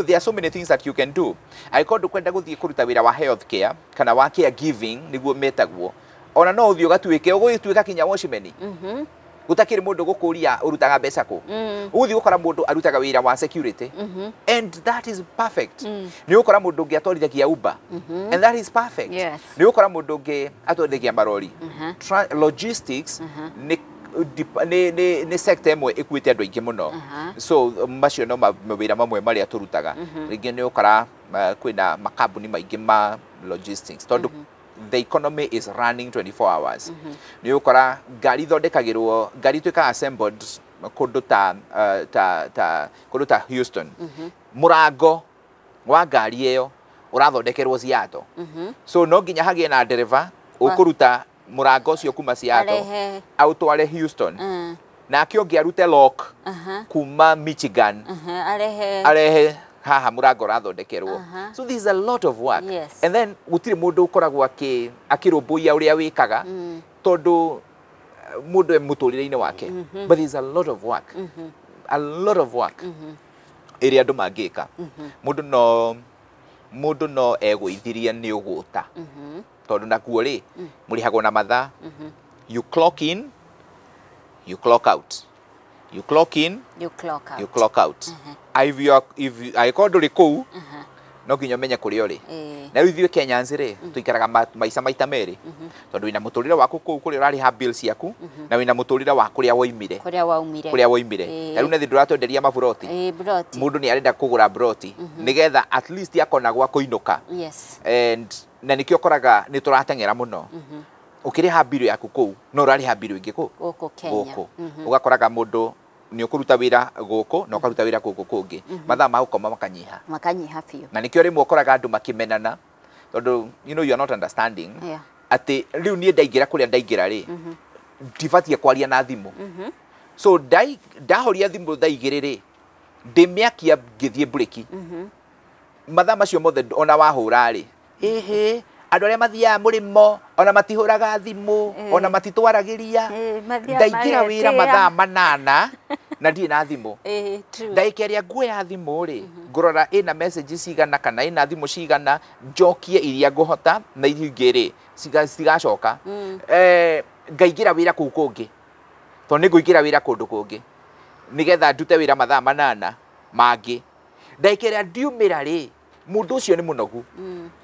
[SPEAKER 1] there are so many things that you can do. Angĩkorwo ndũkwenda gũthiĩ kũruta wĩra wa health care kana wa care giving nĩguo metagwo, ona no ũthiĩ ũgatuĩke ũgũgĩtuĩka kinya watchman, gũtakĩrĩ mũndũ gũkũria ũrutaga mbeca kũ. Ũgũthiĩ gũkora mũndũ arutaga wĩra wa security, and that is perfect. Nĩ ũgũkora mũndũ ũngĩ atwarithagia Uber, and that is perfect. Nĩ ũgũkora mũndũ ũngĩ atwarithagia marori. Logistics nĩ sector ĩmwe ĩkuĩte andũ aingĩ mũno. So macio no mawĩra mamwe marĩa tũrutaga. Rĩngĩ nĩ ũkora kwĩna makambuni maingĩ ma logistics, tondũ the economy is running 24 hours. Nĩ ũkora ngari ithondekagĩrwo, ngari ituĩkaga assembled kũndũ ta ta kũndũ ta Houston, mũrango wa ngari ĩyo ũrathondekerwo Seattle. So no nginya hagĩe na ndereba ũkũruta mũrango ũcio kuma Seattle aũtware Houston, nake ũngĩ arute lock kuma Michigan arehe haha mũrango ũrathondekerwo. So this is a lot of work.
[SPEAKER 2] Yes.
[SPEAKER 1] And then gũtirĩ mũndũ ũkoragwo akĩrũmbũiya ũrĩa wĩkaga, tondũ mũndũ e mũtũrĩre-inĩ wake. But there's a lot of work, a lot of work ĩrĩa andũ mangĩka. Mũndũ no egũithirie nĩ ũgũta, tondũ nakuo rĩ mũrĩhagwo na mathaa. You clock in, you clock out. You clock in,
[SPEAKER 2] you clock out.
[SPEAKER 1] You clock out. If you are, if you angĩkorwo ndũrĩ kũu, no nginya ũmenye kũrĩa ũrĩ. Na rĩu ithuĩ Kenyans rĩ, tũikaraga maica maita merĩ, tondũ wĩna mũtũrĩre waku kũu kũrĩa ũrarĩha bills ciaku, na wĩna mũtũrĩre wa kũrĩa woimire.
[SPEAKER 2] Kũrĩa waumire.
[SPEAKER 1] Kũrĩa woimire. Na rĩu nĩ ndũratwenderia maburoti.
[SPEAKER 2] Broti.
[SPEAKER 1] Mũndũ nĩ arenda kũgũra broti nĩgetha at least akona gwa kũinũka.
[SPEAKER 2] Yes.
[SPEAKER 1] And na nĩkĩo ũkoraga nĩ tũrateng'era mũno. Ũkĩrĩha bill yaku kũu, no ũrarĩha bill ĩngĩ kũ
[SPEAKER 2] gũkũ Kenya.
[SPEAKER 1] Gũkũ. Ũgakoraga mũndũ nĩ ũkũruta wĩra gũkũ na ũkaruta wĩra gũkũ kũngĩ, mathaa ma gũkoma makanyiha.
[SPEAKER 2] Makanyiha biũ.
[SPEAKER 1] Na nĩkĩo rĩmwe ũkoraga andũ makĩmenana, tondũ you know you are not understanding atĩ rĩu niĩ ndaingĩra kũrĩa ndaingĩra rĩ, ndibatiĩ kwaria na thimũ. So ndahoria thimũ thaa 2 rĩ, ndĩmĩakia ngĩthiĩ breki. Mathaa macio mothe ona wahũra rĩ, ĩhĩ, andũ arĩa mathiaga mũrĩmo ona matihũraga thimũ, ona matitwaragĩria. Ndaingĩra wĩra mathaa 8 na ndirĩ na thimũ. Ndagĩka ĩrĩa nguoya thimũ rĩ, ngũrora ĩna message cigana kana ĩna thimũ cigana, njokie iria ngũhota na iria ingĩ rĩ citigacoka. Ngaingĩra wĩra kũu kũngĩ, tondũ nĩ ngũingĩra wĩra kũndũ kũngĩ nĩgetha ndute wĩra mathaa 8 mangĩ. Ndagĩka ĩrĩa ndiumĩra rĩ, mũndũ ũcio nĩ mũnogu,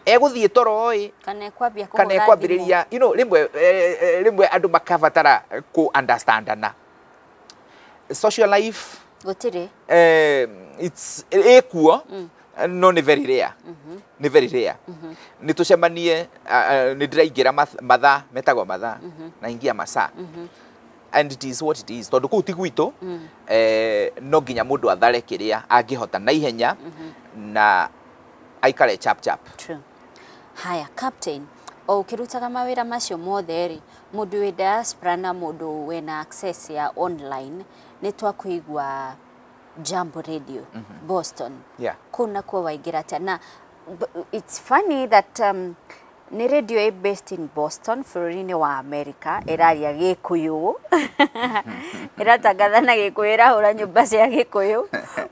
[SPEAKER 1] egũthiĩ toro ĩ,
[SPEAKER 2] kana ekwambia
[SPEAKER 1] kana ekwambĩrĩria, you know, rĩmwe andũ makabatara kũ understandana. Social life
[SPEAKER 2] gũtirĩ,
[SPEAKER 1] it's ĩkuo, no nĩ very rare. Nĩ very rare. Nĩ tũcemanie, nĩ ndĩraingĩra mathaa, metagwo mathaa, naingia masaa. And it is what it is. Tondũ kũu ti gwitũ, no nginya mũndũ athare kĩrĩa angĩhota na ihenya na aikare chap chap.
[SPEAKER 2] True. Haya, Captain, o ũkĩrutaga mawĩra macio mothe rĩ, mũndũ wĩ diaspora na mũndũ wĩna access ya online, nĩ twakũigua Jambo Radio, Boston.
[SPEAKER 1] Yeah.
[SPEAKER 2] Kũu nakuo waingĩra atĩa? Na it's funny that nĩ radio ĩ based in Boston, bũrũri-inĩ wa America, ĩraria Gĩkũyũ, ĩratangatha na Gĩkũyũ, ĩrahũra nyũmba cia Gĩkũyũ.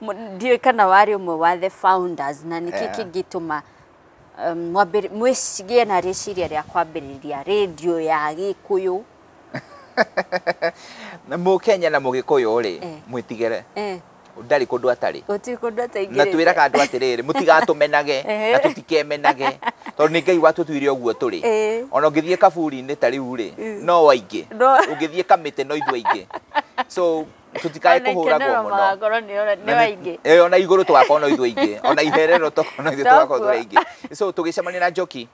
[SPEAKER 2] Ndiũĩ kana warĩ ũmwe wa the founders, na nĩkĩ kĩngĩtũma mwĩgĩe na rĩciria rĩa kwambĩrĩria radio ya Gĩkũyũ?
[SPEAKER 1] Mũkenya na Mũgĩkũyũ rĩ, mwĩtigĩre. Ndarĩ kũndũ atarĩ.
[SPEAKER 2] Gũtirĩ kũndũ ataingĩrĩte.
[SPEAKER 1] Na twĩraga andũ atĩrĩrĩ, mũtigatũmenage na tũtikemenage, tondũ nĩ Ngai watũtuire ũguo tũrĩ. Ona ũngĩthiĩ kaburi-inĩ ta rĩu rĩ, no aingĩ. Ũngĩthiĩ kamĩtĩ no ithuĩ aingĩ. So tũtikae kũhũragwo mũno. Ona igũrũ tũgakorwo no ithuĩ aingĩ. Ona iherero tũgakorwo no ithuĩ tũgakorwo tũrĩ aingĩ. So tũgĩcemania na Njoki,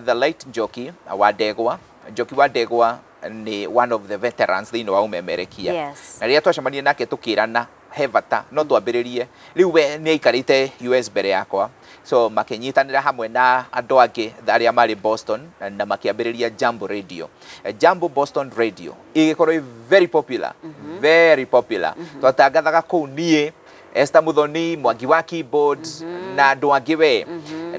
[SPEAKER 1] the late Njoki wa Ndegwa. Njoki wa Ndegwa nĩ one of the veterans thĩinĩ wa ũmemerekia.
[SPEAKER 2] Yes.
[SPEAKER 1] Na rĩrĩa twacemanirie nake tũkĩrana he bata no twambĩrĩrie. Rĩu we nĩ aikarĩte US mbere yakwa, so makĩnyitanĩra hamwe na andũ angĩ arĩa marĩ Boston na makĩambĩrĩria Jambo Radio, Jambo Boston Radio ĩgĩkorwo ĩ very popular, very popular. Twatangathaga kũu niĩ, Esther Muthoni, Mwangi wa keyboard, na andũ angĩ we,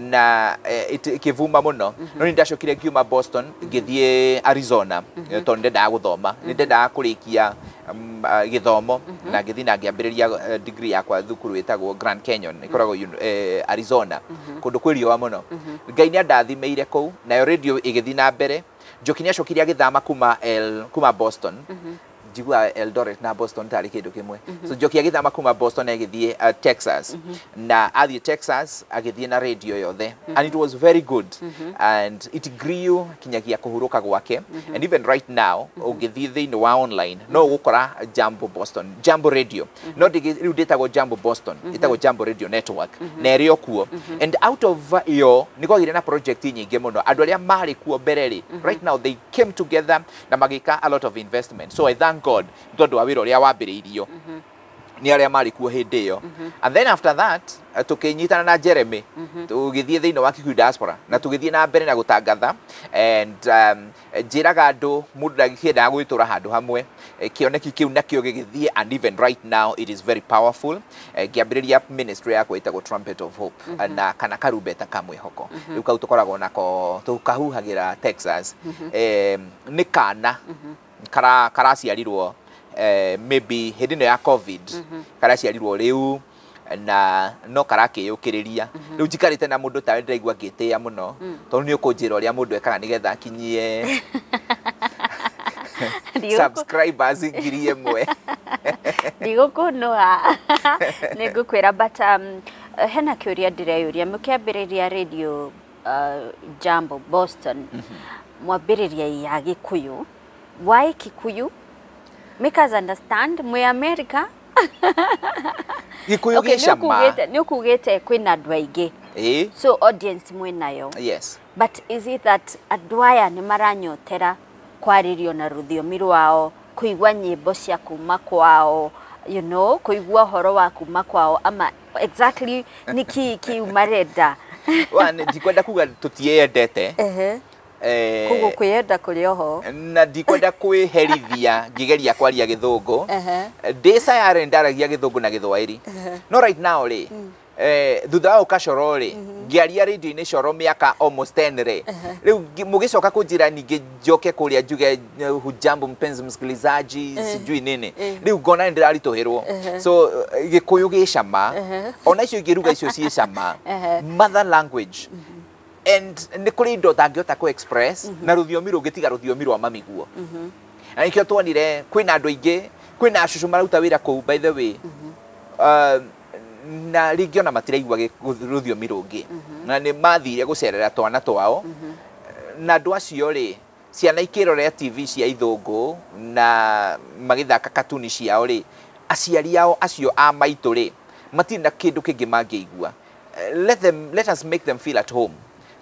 [SPEAKER 1] na ĩkĩvuma mũno. No nĩ ndacokire ngiuma Boston ngĩthiĩ Arizona, tondũ nĩ ndendaga gũthoma, nĩ ndendaga kũrĩkia gĩthomo, na ngĩthiĩ na ngĩambĩrĩria degree yakwa thukuru ĩtagwo Grand Canyon, ĩkoragwo Arizona, kũndũ kwĩ riũa mũno. Ngai nĩ andathimĩire kũu, nayo radio ĩgĩthiĩ na mbere. Njoki nĩ acokire agĩthama kuma Boston. Njiguaga Eldoret na Boston tarĩ kĩndũ kĩmwe. So Njoki agĩthama kuma Boston agĩthiĩ Texas, na athiĩ Texas agĩthiĩ na radio yothe, and it was very good, and it grew kinyagia kũhurũka gwake. And even right now ũngĩthiĩ thĩinĩ wa online no ũgũkora Jambo Boston, Jambo Radio, no rĩu ndĩtagwo Jambo Boston, ĩtagwo Jambo Radio Network, na ĩrĩ o kuo. And out of ĩyo nĩ kwagĩire na project nyingĩ mũno. Andũ arĩa marĩ kuo mbere rĩ, right now they came together na magĩka a lot of investment. So I thank God nĩ tondũ wa wĩra ũrĩa wambĩrĩirio nĩ arĩa marĩ kuo hĩndĩ ĩyo. And then after that, tũkĩnyitana na Jeremy, tũgĩthiĩ thĩinĩ wa Kikuyu diaspora na tũgĩthiĩ na mbere na gũtangatha. And njĩraga andũ, mũndũ ndangĩkĩendaga gwĩtũra handũ hamwe. Kĩoneki kĩu nakĩo gĩgĩthiĩ, and even right now it is very powerful. Ngĩambĩrĩria ministry yakwa ĩtagwo Trumpet of Hope, na kana karumbeta ka mwĩhoko. Rĩu kau tũkoragwo nako tũkahuhagĩra Texas. Nĩ kana karaciarirwo maybe hĩndĩ ĩno ya COVID, karaciarirwo rĩu na no karakĩyũkĩrĩria. Rĩu njikarĩte na mũndũ tawe, ndĩraigua ngĩtĩĩa mũno, tondũ nĩ ũkũnjĩra ũrĩa mũndũ ekaga nĩgetha akinyie subscribers 1,000.
[SPEAKER 2] Ndigũkũnũa, nĩ ngũkwĩra. But hena kĩũria ndĩreyũria. Mũkĩambĩrĩria radio Jambo Boston, mwambĩrĩria ya Gĩkũyũ. Why Kikuyu? Make us understand, mwĩ America.
[SPEAKER 1] Gĩkũyũ
[SPEAKER 2] Okay,
[SPEAKER 1] gĩ cama.
[SPEAKER 2] Nĩ ũkugĩte kwĩna andũ aingĩ,
[SPEAKER 1] Ĩĩ.
[SPEAKER 2] so audience mwĩnayo.
[SPEAKER 1] Yes.
[SPEAKER 2] But is it that andũ aya nĩ maranyotera kwarĩrio na rũthiomi rwao, kũigua nyĩmbo cia kuma kwao, kũigua ũhoro wa kuma kwao, ama exactly nĩ kĩ kĩu marenda?
[SPEAKER 1] Wa ndikwenda kuga tũtiĩyendete.
[SPEAKER 5] Koguo kwĩyenda kũrĩ oho.
[SPEAKER 1] Na ndikwenda kwĩherithia ngĩgeria kwaria gĩthũngũ. Ndĩ sayarĩ ndaragia gĩthũngũ na gĩthwaĩri, no right now rĩ, thutha wa ũka coro rĩ, ngĩaria radio-inĩ coro mĩaka almost 10 rĩ, rĩu mũgĩcoka kũnjĩra ningĩ njoke kũrĩa njuge hujambo mpenzi msikilizaji, sijui nini, rĩu ngona nĩ ndĩraritũhĩrwo. So gĩkũyũ gĩ cama, ona icio ingĩ ruga icio ciĩ cama, mother language, and nĩ kũrĩ indo ũtangĩhota kũ express na rũthiomi rũngĩ tiga rũthiomi rwa mamiguo. Na nĩkĩo tuonire kwĩna andũ aingĩ, kwĩna acũcũ maruta wĩra kũu, by the way, na rĩngĩ ona matiraigua rũthiomi rũngĩ, na nĩ mathire gũcerera twana twao. Na andũ acio rĩ, ciana ikĩrorera TV cia ithũngũ na magĩthaka katuni ciao rĩ, aciari ao acio a maitũ rĩ, matirĩ na kĩndũ kĩngĩ mangĩigua. Let us make them feel at home,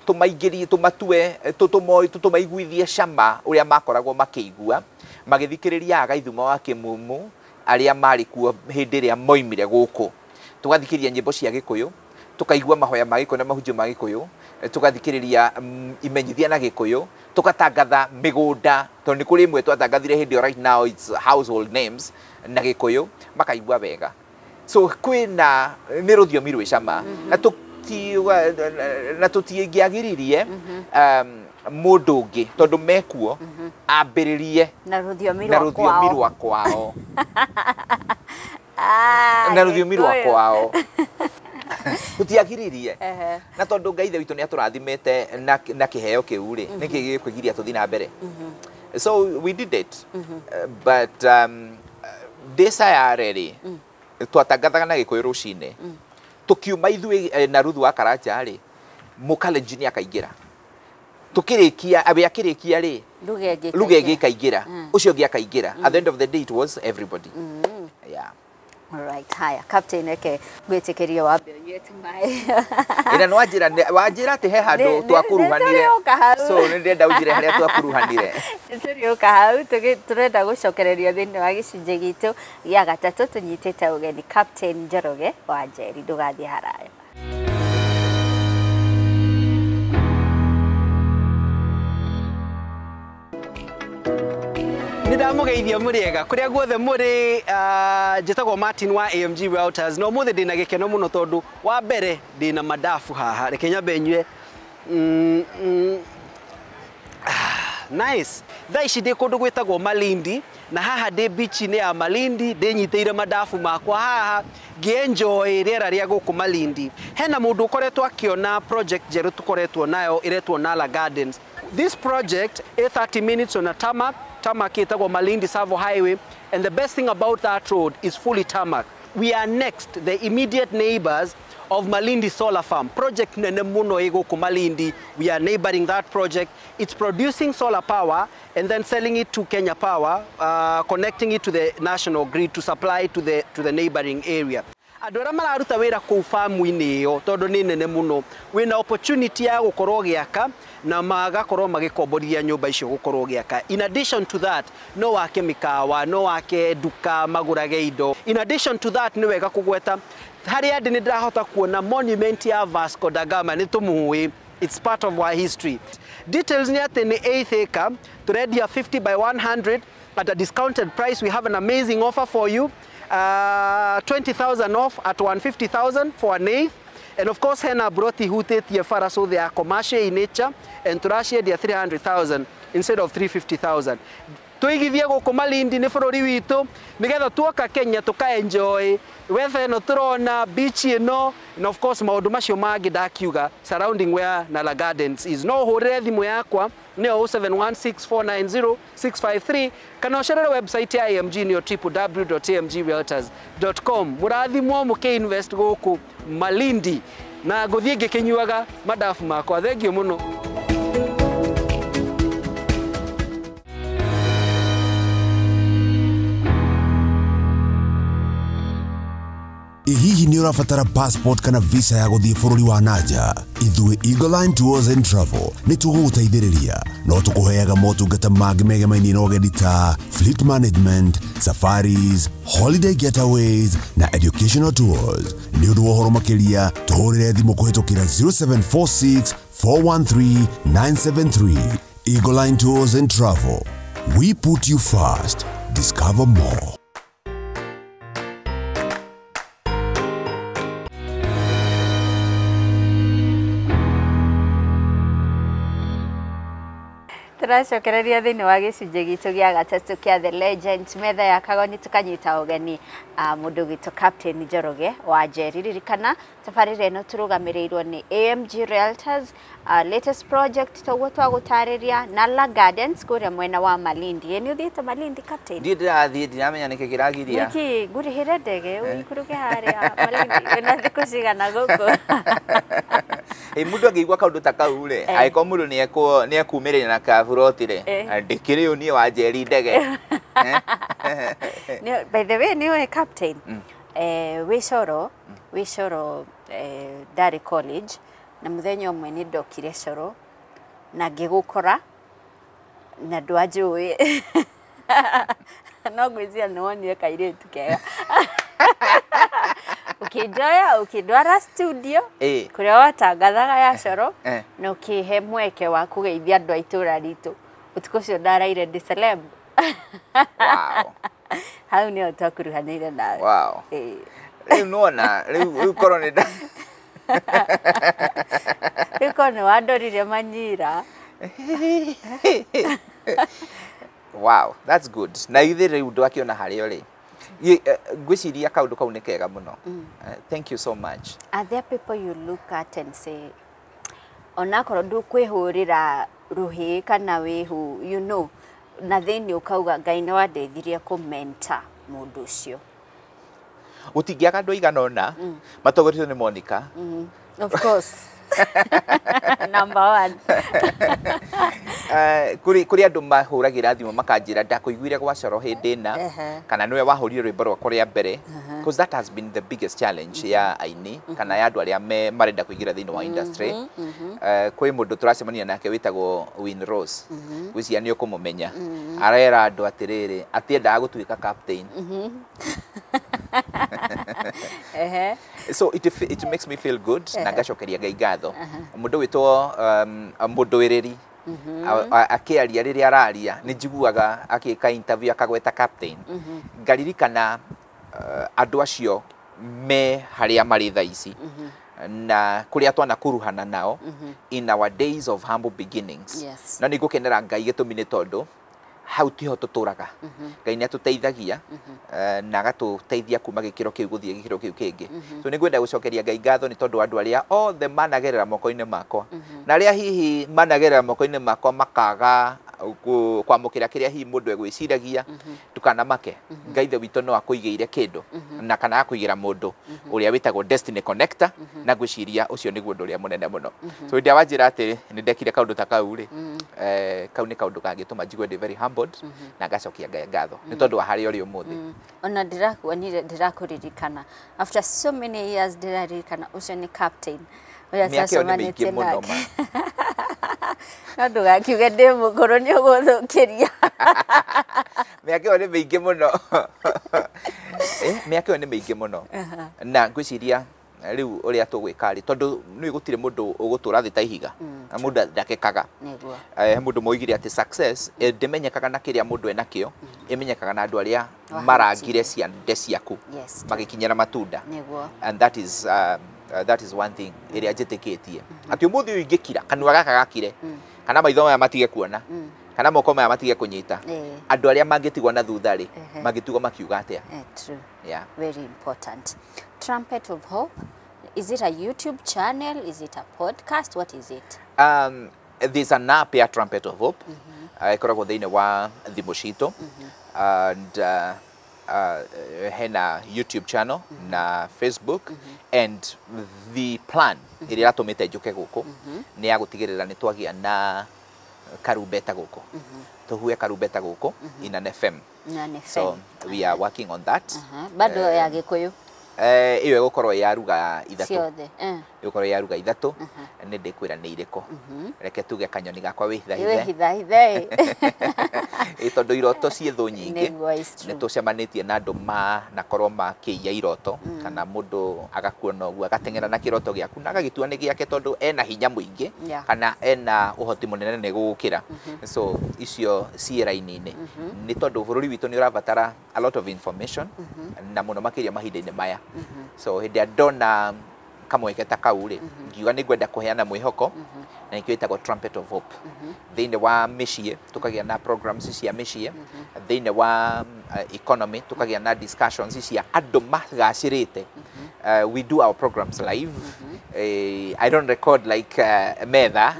[SPEAKER 1] tũmaingĩrie, tũmatue, tũmaiguithie cama ũrĩa makoragwo makĩigua magĩthikĩrĩria Agaithuma wa Kĩmumu arĩa marĩ kuo hĩndĩ ĩrĩa moimire gũkũ. Tũgathikĩrĩria nyĩmbo cia Gĩkũyũ, tũkaigua mahoya ma Gĩkũyũ na mahunjio ma Gĩkũyũ, tũgathikĩrĩria imenyithia na Gĩkũyũ, tũgatangatha mĩgũnda, tondũ nĩ kũrĩ ĩmwe twatangathire hĩndĩ ĩyo, right now it's household names na Gĩkũyũ, makaigua wega. So kwĩna nĩ rũthiomi rwĩ cama, na na tũtingĩagiririe mũndũ ũngĩ, tondũ mekuo, ambĩrĩrie
[SPEAKER 2] na rũthiomi
[SPEAKER 1] na
[SPEAKER 2] rwa
[SPEAKER 1] rũthiomi
[SPEAKER 2] kwao.
[SPEAKER 1] Rwa kwao.
[SPEAKER 2] Ah,
[SPEAKER 1] Na rũthiomi rwa
[SPEAKER 2] Gĩkũyũ.
[SPEAKER 1] kwao tũtiagiririe. Na tondũ Ngai ithe witũ nĩ atũrathimĩte na kĩheo kĩu rĩ, nĩkĩ gĩkwĩgiria tũthiĩ na mbere? So we did it. But ndĩ sayare rĩ, twatangathaga na Gĩkũyũ rũcinĩ. Tũkiuma ithuĩ na Ruthu wa Karanja rĩ, mũkalenjini akaingĩra, tukĩrĩkia we akĩrĩkia rĩ,
[SPEAKER 2] lugha ĩngĩ
[SPEAKER 1] lugha ĩngĩ
[SPEAKER 2] ĩkaingĩra.
[SPEAKER 1] Ĩkaingĩra, ũcio ũngĩ akaingĩra. At the end of the day it was everybody, yeah.
[SPEAKER 2] Alright, haya Captain, reke ngwĩtĩkĩrie wambe ũnyue tũmaĩ.
[SPEAKER 1] Ĩna nĩ wanjĩra atĩ he handũ twakuruhanire.
[SPEAKER 2] Nĩ tũrĩũka hau.
[SPEAKER 1] So nĩ ndĩrenda ũnjĩre harĩa twakuruhanire.
[SPEAKER 2] Nĩ tũrĩũka hau. Tũrenda gũcokereria thĩinĩ wa gĩcunjĩ gitũ gĩa gatatũ. Tũnyitĩte ũgeni Captain Njoroge wa Njeri. Ndũgathiĩ haraya.
[SPEAKER 3] Nĩ ndamũgeithia mũrĩega kũrĩa guothe mũrĩ. Njĩtagwo Martin wa AMG Realtors, na ũmũthĩ ndĩna gĩkeno mũno tondũ wa mbere ndĩna madafu haha. Reke nyambe nyue. Nice. Thaa ici ndĩ kũndũ gwĩtagwo Malindi, na haha ndĩ beach-inĩ ya Malindi, ndĩnyitĩire madafu makwa haha ngĩenjoy rĩera rĩa gũkũ Malindi. Hena mũndũ ũkoretwo akĩona project njerũ tũkoretwo nayo ĩretwo Nala Gardens. This project ĩ 30 minutes on a tarmac. Tarmac ĩtagwo Malindi Savo Highway, and the best thing about that road is fully tarmac. We are next, the immediate neighbors of Malindi Solar Farm. Project nene muno ĩ gũkũ Malindi. We are neighboring that project. It's producing solar power and then selling it to Kenya Power, connecting it to the national grid to supply to the neighboring area. Andũ arĩa mararuta wĩra kũu famu-inĩ ĩyo tondũ nĩ nene mũno, wĩna opportunity ya gũkorwo ũgĩaka na magakorwo magĩkomborithia nyũmba icio gũkorwo ũgĩaka. In addition to that, no wake mĩkawa, no wake nduka magũrage indo. In addition to that, nĩ wega kũgweta harĩa ndĩ nĩ ndĩrahota kuona monument ya Vasco da Gama, nĩ tũmũĩ. It's part of our history. Details ni atĩ nĩ 8th acre, tũrendia 50 by 100 at a discounted price. We have an amazing offer for you. 20,000 off at 150,000 for an eighth. And of course, hena broti hutĩtie bara, so they are commercial in nature, and tũraciendia 300,000 instead of 350,000. Tũigithie gũkũ Malindi nĩ bũrũri witũ nĩgetha tuoka Kenya tũka enjoy weather ĩno tũrona, beach ĩno, and of course maũndũ macio mangĩ ndakiuga surrounding where Nala Gardens is. No ũhũrĩre thimũ yakwa nĩyo 0716490653 kana ũcerere website ya AMG nĩyo www.amgrealtors.com. Mũrathimwo mũkĩ invest gũkũ Malindi na ngũthiĩ ngĩkĩnyuaga madafu makwa. Thengiũ mũno.
[SPEAKER 4] Ĩ hihi nĩ ũrabatara passport kana visa ya gũthiĩ bũrũri wa nanja? Ithuĩ Eagle Line Tours and Travel nĩ tũgũgũteithĩrĩria. No tũkũheaga motungata mangĩ megemainie na ũgendi ta fleet management, safaris, holiday getaways na educational tours. Nĩ ũndũ wa ũhoro makĩria tũhũrĩre thimũ kũhĩtũkĩra 0746 413 973. Eagle Line Tours and Travel. We put you first. Discover more.
[SPEAKER 2] Tũracokereria thĩinĩ wa gĩcunjĩ gitũ gĩa gatatũ kĩa The Legend, metha ya Kagoni, tũkanyita ũgeni mũndũ witũ Captain Njoroge wa Njeri. Ririkana tabarĩra ĩno tũrũgamĩrĩirwo nĩ AMG Realtors, latest project toguo twagũtarĩria, Nala Gardens kũrĩa mwena wa Malindi. Ĩ nĩ ũthiĩte Malindi, Captain?
[SPEAKER 1] Ndiĩ ndĩrathiĩ, ndiramenya nĩkĩ kĩragiria.
[SPEAKER 2] Nĩkĩ ngũrĩhĩre ndege ũikũrũke harĩa Malindi? Wĩna thikũ cigana gũkũ?
[SPEAKER 1] Ĩ mũndũ angĩigua kaũndũ ta kau rĩ, angĩkorwo mũndũ nĩ ekumĩrĩria na kaburoti rĩ, ndĩkĩrĩ ũ niĩ wa Njeri ndege.
[SPEAKER 2] By the way, nĩ ũĩ Captain, wĩ Coro ndarĩ college na mũthenya ũmwe nĩ ndokire Coro na ngĩgũkora na ndwanjũĩ no ngwĩciria nĩ wonire kairĩtu kega, ũkĩnjoya ũkĩndwara studio kũrĩa watangathaga ya Coro na ũkĩhe mweke wa kũgeithia andũ a itũra ritũ. Ũtukũ ũcio ndaraire ndĩ celeb.
[SPEAKER 1] Wow.
[SPEAKER 2] Hau nĩho twakuruhanĩire nawe.
[SPEAKER 1] Wow. Rĩu nĩwona, rĩu korwo nĩ
[SPEAKER 2] rĩu korwo nĩ wandorire manyira.
[SPEAKER 1] Wow, that's good. Na ithuĩ rĩu ndwakĩona harĩa ũrĩ. Ngwĩciria kaũndũ kau nĩ kega mũno. Thank you so much.
[SPEAKER 2] Are there people you look at and say, onakorwo ndũkwĩhũrĩra rũhĩ kana wĩhũ, you know, na thĩinĩ ũkauga Ngai nĩ wandeithirie kũmenta mũndũ ũcio?
[SPEAKER 1] Gũtingĩaga andũ aigana ũna matongoretio nĩ Monica.
[SPEAKER 2] Of course. Number one.
[SPEAKER 1] Kũrĩ andũ mahũragĩra thimũ makanjĩra ndakũiguire gwa Coro hĩndĩ ĩna, kana nĩwe wahũrire rwĩmbo rwakwa rĩa mbere, because that has been the biggest challenge ya aini kana ya andũ arĩa marenda kũingĩra thĩinĩ wa industry. Kwĩ mũndũ tũracemania nake wĩtagwo Win Rose, ngwĩciria nĩ ũkũmũmenya, arera andũ atĩrĩrĩ atiendaga gũtuĩka captain. So it makes me feel good na ngacokeria Ngai ngatho. Mũndũ wĩtwo mũndũ wĩrĩri akĩaria rĩrĩa araria nĩ njiguaga akĩka interview akagweta Captain, ngaririkana andũ acio me harĩa marĩ thaa ici na kũrĩa twanakuruhana nao in our days of humble beginnings. No nĩ ngũkenera Ngai gĩtũmi nĩ tondũ hau tiho tũtũraga. Ngai nĩ atũteithagia na agatũteithia kuma gĩkĩro kĩu gũthiĩ gĩkĩro kĩu kĩngĩ. So nĩ ngwenda gũcokeria Ngai ngatho nĩ tondũ andũ arĩa othe managerera moko-inĩ makwa na arĩa hihi managerera moko-inĩ makwa makaga Kwamũkĩra kĩrĩa hihi mũndũ egwĩciragia, ndũkanamake. Ngai Ithe witũ no akũigĩire kĩndũ na kana akũigĩra mũndũ ũrĩa wĩtagwo destiny connector, na ngwĩciria ũcio nĩguo ũndũ ũrĩa mũnene mũno. So hĩndĩ ĩrĩa wanjĩra atĩ nĩ ndekire kaũndũ ta kau rĩ, kau nĩ kaũndũ kangĩtũma njigue ndĩ very humbled na ngacokia Ngai ngatho nĩ tondũ wa harĩa ũrĩ ũmũthĩ.
[SPEAKER 2] Ona ndĩrakuonire, ndĩrakũririkana after so many years, ndĩraririkana ũcio nĩ captain ũrĩa
[SPEAKER 1] Mĩaka ĩyo nĩ mĩingĩ
[SPEAKER 2] twacemanĩtie
[SPEAKER 1] mũno.
[SPEAKER 2] nake.
[SPEAKER 1] Ma.
[SPEAKER 2] No ndũgakiuge ndĩ mũkũrũ, nĩ ũgũthũkĩria.
[SPEAKER 1] Mĩaka ĩyo nĩ mĩingĩ mũno. Mĩaka ĩyo nĩ mĩingĩ mũno, na ngwĩciria rĩu ũrĩa tũgwĩka rĩ, tondũ nĩ gũtirĩ mũndũ ũgũtũra thĩ ta ihiga na mũndũ ndakekaga.
[SPEAKER 2] Nĩguo.
[SPEAKER 1] He mũndũ moigire atĩ success ndĩmenyekaga na kĩrĩa mũndũ enakĩo, ĩmenyekaga na andũ arĩa
[SPEAKER 2] Wahutire.
[SPEAKER 1] marangire ciande ciaku magĩkinyĩra matunda.
[SPEAKER 2] Nĩguo.
[SPEAKER 1] And that is one thing ĩrĩa njĩtĩkĩtie, atĩ ũmũthĩ ũyũ ingĩkira kanua gaka gakire, kana maitho maya matige kuona, kana moko maya matige kũnyita, andũ arĩa mangĩtigwo na thutha rĩ, mangĩtigwo makiuga atĩa?
[SPEAKER 2] True.
[SPEAKER 1] Yeah.
[SPEAKER 2] Very important. Trumpet of Hope, is it a YouTube channel? Is it a podcast? What is it?
[SPEAKER 1] There's an app ya Trumpet of Hope ĩkoragwo thĩinĩ wa thimũ citũ, and hena YouTube channel na Facebook, and the plan ĩrĩa ĩratũmĩte njũke gũkũ nĩ ya gũtigĩrĩra nĩ twagĩa na karumbeta gũkũ, tũhuhe karumbeta gũkũ in an FM.
[SPEAKER 2] Na nĩ
[SPEAKER 1] So
[SPEAKER 2] FM.
[SPEAKER 1] we are working on that.
[SPEAKER 2] Bado ya Gĩkũyũ?
[SPEAKER 1] Ĩyo ĩgũkorwo ya ruga ithatũ.
[SPEAKER 2] Ciothe.
[SPEAKER 1] Ĩgũkorwo ya ruga ithatũ. Nĩ ndĩkwĩra nĩ irĩkũ. Reke tuge kanyoni gakwa wĩhithahithe.
[SPEAKER 2] Wĩhithahithe.
[SPEAKER 1] Ĩ, tondũ iroto ciĩ thũ nyingĩ.
[SPEAKER 2] Nĩguo, is true.
[SPEAKER 1] Nĩ tũcemanĩtie na andũ manakorwo makĩiya iroto, kana mũndũ agakuona ũguo agateng'era na kĩroto gĩaku na agagĩtua nĩ gĩake tondũ ena hinya mũingĩ kana ena ũhoti mũnene nĩ gũgũkĩra. So icio ciĩ raini-inĩ, nĩ tondũ bũrũri witũ nĩ ũrabatara a lot of information, na mũno makĩria mahinda-inĩ maya. So hĩndĩ ĩrĩa ndona kamweke ta kau rĩ, ngiuga nĩ ngwenda kũheana mwĩhoko, na nĩkĩo ĩtagwo Trumpet of Hope. Thĩinĩ wa mĩciĩ tũkagĩa na programs cia mĩciĩ, thĩinĩ wa economy tũkagĩa na discussions cia andũ magacĩrĩte. We do our programs live. I don't record like metha.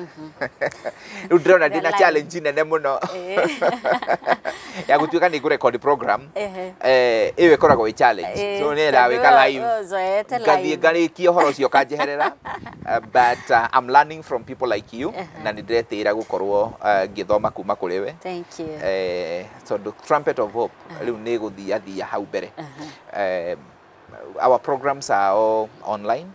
[SPEAKER 1] Rĩu ndĩrona ndĩna
[SPEAKER 2] Live.
[SPEAKER 1] challenge nene mũno ya gũtuĩka nĩ ngũrecord program. Ĩyo ĩkoragwo ĩ challenge, so nĩ ndawĩka live,
[SPEAKER 2] Ũzoete
[SPEAKER 1] ngathiĩ
[SPEAKER 2] live.
[SPEAKER 1] ngarĩkia ũhoro ũcio ũkanjeherera. But I'm learning from people like you, na nĩ ndĩretĩĩra gũkorwo ngĩthoma kuma kũrĩ we.
[SPEAKER 2] Thank you.
[SPEAKER 1] Tondũ Trumpet of Hope rĩu nĩ gũthia thia hau mbere. Our programs are all online,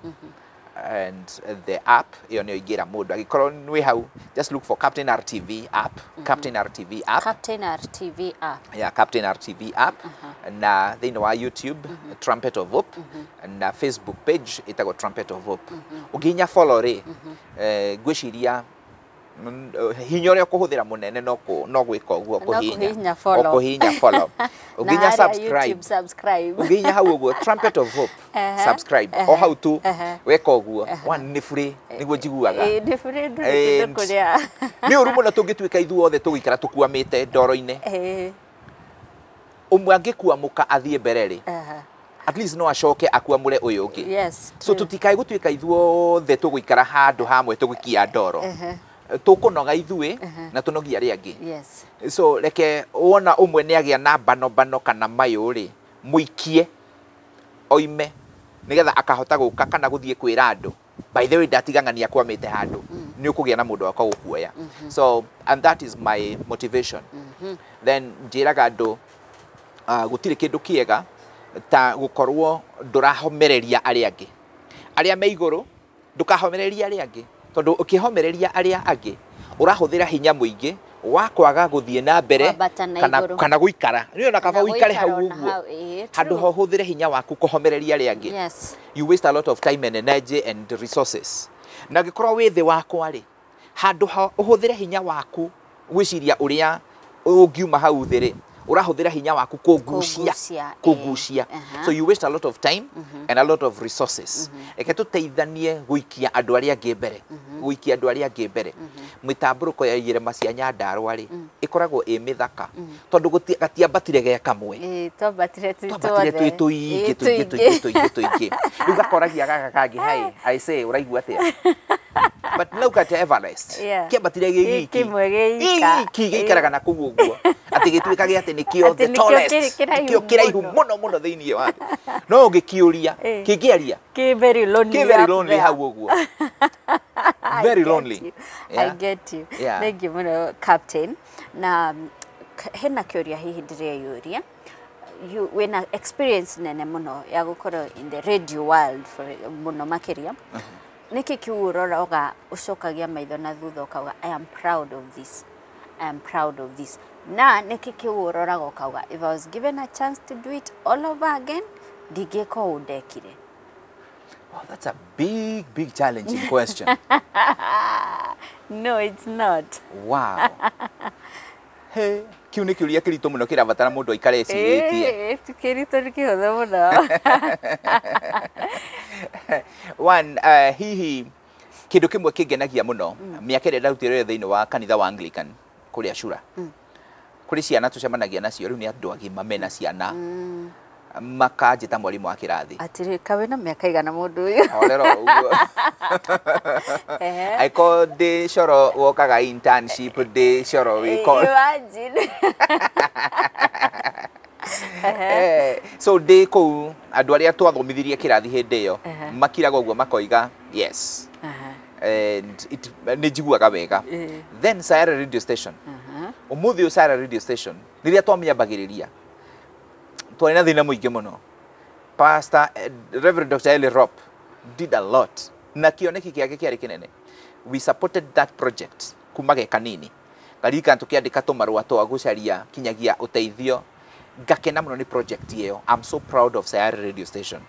[SPEAKER 1] and the app ĩyo nĩyo ingĩra mũndũ angĩkorwo nwĩ hau, just look for Captain RTV app, Captain RTV app.
[SPEAKER 2] Captain RTV app.
[SPEAKER 1] Yeah, Captain RTV app, na thĩinĩ wa YouTube, Trumpet of Hope, na Facebook page ĩtagwo Trumpet of Hope. Ũngĩhinya follow rĩ, ngwĩciria hinya ũrĩa ũkũhũthĩra mũnene no gwĩka ũguo.
[SPEAKER 2] No
[SPEAKER 1] Kũhihinya.
[SPEAKER 2] kũhihinya follow.
[SPEAKER 1] O kũhihinya follow.
[SPEAKER 2] Na
[SPEAKER 1] Ũngĩhinya
[SPEAKER 2] harĩa
[SPEAKER 1] subscribe.
[SPEAKER 2] YouTube subscribe.
[SPEAKER 1] Ũngĩhihinya hau ũguo Trumpet of Hope, subscribe o hau tu, weka ũguo one nĩ free, nĩguo njiguaga.
[SPEAKER 2] Ĩĩ, nĩ free, ndũrĩ kĩndũ kũrĩa.
[SPEAKER 1] Nĩ ũru mũno tũngĩtuĩka ithuothe tũgũikara tũkuamĩte ndoro-inĩ. Ũmwe angĩkuamũka athiĩ mbere rĩ, at least no acoke akuamũre ũyũ ũngĩ. So tũtikae gũtuĩka ithuothe tũgũikara handũ hamwe tũgĩkia ndoro. Tũkũnoga ithuĩ na tũnogie arĩa angĩ. So reke wona ũmwe nĩ agĩa na mbano mbano kana mayũ rĩ, mũikie oime nĩgetha akahota gũka kana gũthiĩ kwĩra andũ, by the way, ndatigang'ania kwamĩte handũ, nĩ ũkũgĩa na mũndũ waka gũkuoya. So and that is my motivation. Then njĩraga andũ, gũtirĩ kĩndũ kĩega ta gũkorwo ndũrahomereria arĩa angĩ, arĩa me igũrũ. Ndũkahomereria arĩa angĩ, tondũ ũkĩhomereria arĩa angĩ ũrahũthĩra hinya mũingĩ wa kwaga gũthiĩ na mbere
[SPEAKER 2] Kwambata na
[SPEAKER 1] kana,
[SPEAKER 2] igũrũ.
[SPEAKER 1] kana gũikara. Nĩ ona kaba
[SPEAKER 2] Kana
[SPEAKER 1] ũikare hau
[SPEAKER 2] gũikara ona
[SPEAKER 1] ũguo
[SPEAKER 2] hau, ĩĩ,
[SPEAKER 1] handũ
[SPEAKER 2] true.
[SPEAKER 1] ha ũhũthĩre hinya waku kũhomereria arĩa angĩ. You waste a lot of time and energy and resources. Na angĩkorwo wĩ thĩ wakwa rĩ, handũ ha ũhũthĩre hinya waku gwĩciria ũrĩa ũngiuma hau thĩ rĩ, ũrahũthĩra hinya waku kũngucia.
[SPEAKER 2] Kũngucia, ĩĩ.
[SPEAKER 1] Kũngucia. So you waste a lot of time and a lot of resources. Reke tũteithanie gũikia andũ arĩa angĩ mbere, gũikia andũ arĩa angĩ mbere. Mĩtambũrũko ya irĩma cia Nyandarũa rĩ, ĩkoragwo ĩ mĩthaka tondũ gatiambatire ge kamwe.
[SPEAKER 2] Ĩĩ, twambatire twĩ
[SPEAKER 1] Twambatire
[SPEAKER 2] tuothe.
[SPEAKER 1] twĩ tũingĩ.
[SPEAKER 2] Ĩĩ,
[SPEAKER 1] Tũingĩ, tũingĩ, tũingĩ, tũingĩ. Rĩu gakoragia gaka kangĩ, hai, I say, ũraigua atĩa? But look at Everest.
[SPEAKER 2] Yeah.
[SPEAKER 1] Kĩambatire gĩ giki.
[SPEAKER 2] Kĩmwe gĩ
[SPEAKER 1] Giki gĩikaraga na kũu ũguo. Atĩ gĩtuĩka gĩa atĩ nĩkĩo the
[SPEAKER 2] Atĩ nĩkĩo
[SPEAKER 1] tallest.
[SPEAKER 2] kĩraihu
[SPEAKER 1] Nĩkĩo kĩraihu
[SPEAKER 2] mũno.
[SPEAKER 1] mũno mũno thĩinĩ wa thĩ. No ũngĩkĩũria, kĩngĩaria.
[SPEAKER 2] Kĩ very lonely.
[SPEAKER 1] Kĩ very
[SPEAKER 2] up
[SPEAKER 1] lonely
[SPEAKER 2] there.
[SPEAKER 1] hau ũguo.
[SPEAKER 2] I
[SPEAKER 1] Very
[SPEAKER 2] get
[SPEAKER 1] lonely.
[SPEAKER 2] you.
[SPEAKER 1] Yeah.
[SPEAKER 2] I get you.
[SPEAKER 1] Yeah.
[SPEAKER 2] Thank you mũno Captain. Na hena kĩũria hihi ndĩreyũria. You wĩna experience nene mũno ya gũkorwo in the radio world for mũno makĩria. Nĩkĩ kĩu ũroraga ũcokagia maitho na thutha ũkauga I am proud of this. I am proud of this. Na nĩkĩ kĩu ũroraga ũkauga if I was given a chance to do it all over again ndingĩka ũũ ndekire.
[SPEAKER 1] Wow, that's a big, big challenging question.
[SPEAKER 2] No, it's not.
[SPEAKER 1] Wow. Hey, kiu nĩ kĩũria kĩritũ mũno kĩrabatara mũndũ aikare ecirĩtie.
[SPEAKER 2] Kĩritũ nĩ kĩhũthũ mũno.
[SPEAKER 1] One, hihi kĩndũ kĩmwe kĩngenagia mũno mĩaka ĩrĩa ndarutire wĩra thĩinĩ wa kanitha wa Anglican kũrĩa Cura. Kũrĩ ciana tũcemanagia nacio rĩu nĩ andũ agima mena ciana makanjĩta mwarimũ wa kĩrathi.
[SPEAKER 2] Atĩrĩ, kaĩ wĩna mĩaka igana mũndũ ũyũ?
[SPEAKER 1] Horera ũguo. Angĩkorwo ndĩ coro wokaga internship ndĩ coro wĩ
[SPEAKER 2] Imagine.
[SPEAKER 1] So ndĩ kũu andũ arĩa twathomithirie kĩrathi hĩndĩ ĩyo makiraga ũguo makoiga yes. And it nĩ njiguaga wega. Then Sayara radio station. Ũmũthĩ ũyũ Sayara radio station rĩrĩa twamĩambagĩrĩria twarĩ na thĩna mũingĩ mũno. Pastor Reverend Dr. Eli Rop did a lot na kĩoneki gĩake kĩarĩ kĩnene. We supported that project kuma ge kanini. Ngaririkana tũkĩandĩka tũmarũa twa gũcaria kinyagia ũteithio. Ngakena mũno nĩ project ĩyo. I'm so proud of Sayara radio station.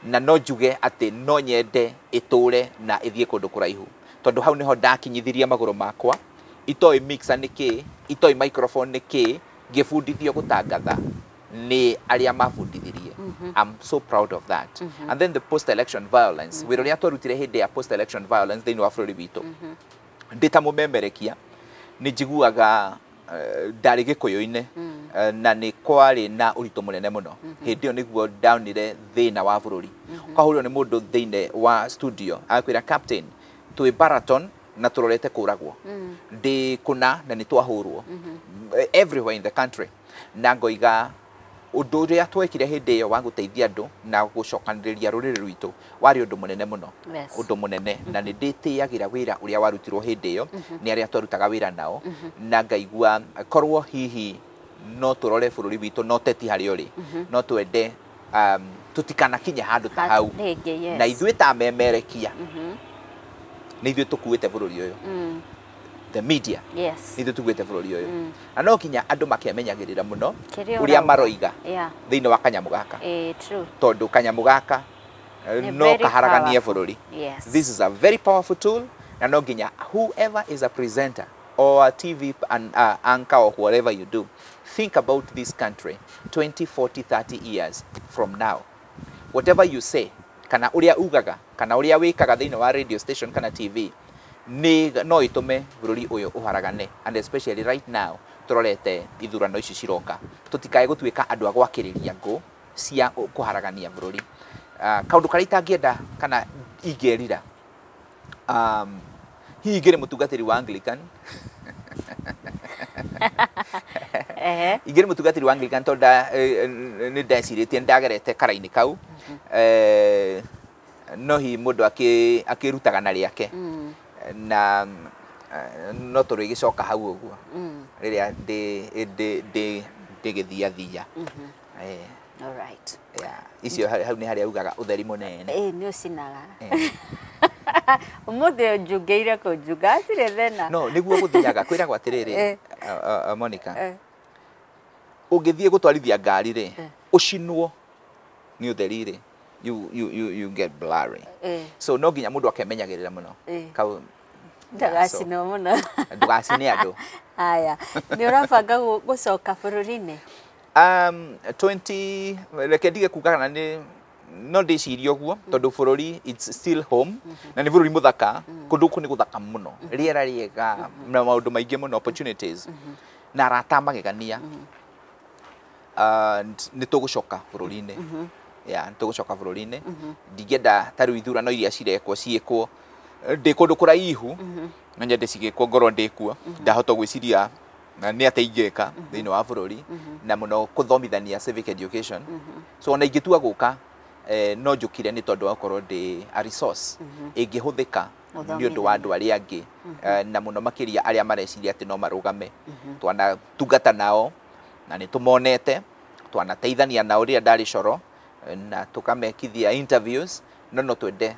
[SPEAKER 1] Na no njuge atĩ no nyende ĩtũre na ĩthiĩ kũndũ kũraihu tondũ hau nĩho ndakinyithirie magũrũ makwa. Itoĩ mixer nĩ kĩ, itoĩ microphone nĩ kĩ, ngĩbundithio gũtangatha nĩ arĩa mabundithirie. I'm so proud of that. And then the post-election violence, wĩra ũrĩa twarutire hĩndĩ ya post-election violence thĩinĩ wa bũrũri witũ, ndĩ ta mũmemerekia nĩ njiguaga ndarĩ Gĩkũyũ-inĩ na nĩ kwarĩ na ũritũ mũnene mũno. Hĩndĩ ĩyo nĩguo ndonire thĩna wa bũrũri. Ũkahũrwo nĩ mũndũ thĩinĩ wa studio agakwĩra Captain, twĩ Baraton na tũrorete kũragwo, ndĩ kũna na nĩ twahũrwo everywhere in the country. Na ngoiga ũndũ ũrĩa twekire hĩndĩ ĩyo wa gũteithia andũ na gũcokanĩrĩria rũrĩrĩ rwitũ warĩ ũndũ mũnene mũno.
[SPEAKER 2] Yes.
[SPEAKER 1] Ũndũ mũnene na nĩ ndĩtĩagĩra wĩra ũrĩa warutirwo hĩndĩ ĩyo nĩ arĩa twarutaga wĩra nao, na ngaigua korwo hihi no tũrore bũrũri witũ no teti harĩa ũrĩ, no twende tũtikanakinye handũ ta hau.
[SPEAKER 2] Rĩngĩ, yes.
[SPEAKER 1] Na ithuĩ ta memerekia nĩ ithuĩ tũkuĩte bũrũri ũyũ. The media.
[SPEAKER 2] Yes.
[SPEAKER 1] Nĩ ithuĩ tũkuĩte bũrũri ũyũ. Na no nginya andũ makemenyagĩrĩra mũno
[SPEAKER 2] Kĩrĩa
[SPEAKER 1] ũrĩa
[SPEAKER 2] ũrauga.
[SPEAKER 1] maroiga
[SPEAKER 2] Yeah.
[SPEAKER 1] thĩinĩ wa kanyamũ gaka.
[SPEAKER 2] True.
[SPEAKER 1] Tondũ kanyamũ gaka
[SPEAKER 2] Nĩ
[SPEAKER 1] no
[SPEAKER 2] very
[SPEAKER 1] kaharaganie
[SPEAKER 2] powerful.
[SPEAKER 1] bũrũri.
[SPEAKER 2] Yes.
[SPEAKER 1] This is a very powerful tool, na no nginya whoever is a presenter or a TV and anchor or whatever you do, think about this country 20, 40, 30 years from now. Whatever you say, kana ũrĩa ugaga, kana ũrĩa wĩkaga thĩinĩ wa radio station kana TV, nĩ no ĩtũme bũrũri ũyũ ũharagane, and especially right now tũrorete ithurano ici ciroka, tũtikae gũtuĩka andũ a gwakĩrĩria ngũ cia kũharagania bũrũri. Kaũndũ karĩa itangĩenda kana ingĩerira, hihi ingĩrĩ mũtungatĩri wa Anglican, ingĩrĩ mũtungatĩri wa Anglican tondũ nĩ ndecirĩtie nĩ ndagerete kara-inĩ kau, no hihi mũndũ akĩrutaga na rĩake na no tũrĩgĩcoka hau ũguo rĩrĩa ndĩgĩthiathia.
[SPEAKER 2] All right.
[SPEAKER 1] Yeah. Icio hau nĩ harĩa ugaga ũtheri mũnene.
[SPEAKER 2] Nĩ ũcinaga. Ũmũthĩ ũnjungĩire kũnjunga hatirĩ thĩna.
[SPEAKER 1] No, nĩguo gũthiaga kwĩragwo atĩrĩrĩ, Monica, ũngĩthiĩ gũtwarithia ngari rĩ, ũcinwo nĩ ũtheri rĩ, you get blurry. So no nginya mũndũ akemenyagĩrĩra mũno.
[SPEAKER 2] Ndagacinwo mũno.
[SPEAKER 1] Ndũgacine andũ.
[SPEAKER 2] Haya, nĩ ũrabanga gũcoka bũrũri-inĩ?
[SPEAKER 1] 20 reke ndige kuga kana nĩ no ndĩcirie ũguo tondũ bũrũri it's still home na nĩ bũrũri mũthaka, kũndũ gũkũ nĩ gũthaka mũno, rĩera rĩega na maũndũ maingĩ mũno, opportunities na arata magegania. And nĩ tũgũcoka bũrũri-inĩ. Yeah, nĩ tũgũcoka bũrũri-inĩ. Ndingĩenda ta rĩu ithurano iria cirekwo ciĩkwo Ndĩ kũndũ kũraihu no nyende cigĩkwo ngorwo ndĩ kuo, ndahota gwĩciria na nĩ atĩa ingĩka thĩinĩ wa bũrũri na mũno kũthomithania civic education. So ona ingĩtua gũka no njũkire nĩ tondũ wa gũkorwo ndĩ a resource ĩngĩhũthĩka nĩ ũndũ wa andũ arĩa angĩ, na mũno makĩria arĩa mareciria atĩ no marũgame. Twanatungata nao na nĩ tũmonete, twanateithania nao rĩrĩa ndarĩ coro na tũkamekithia interviews, no twende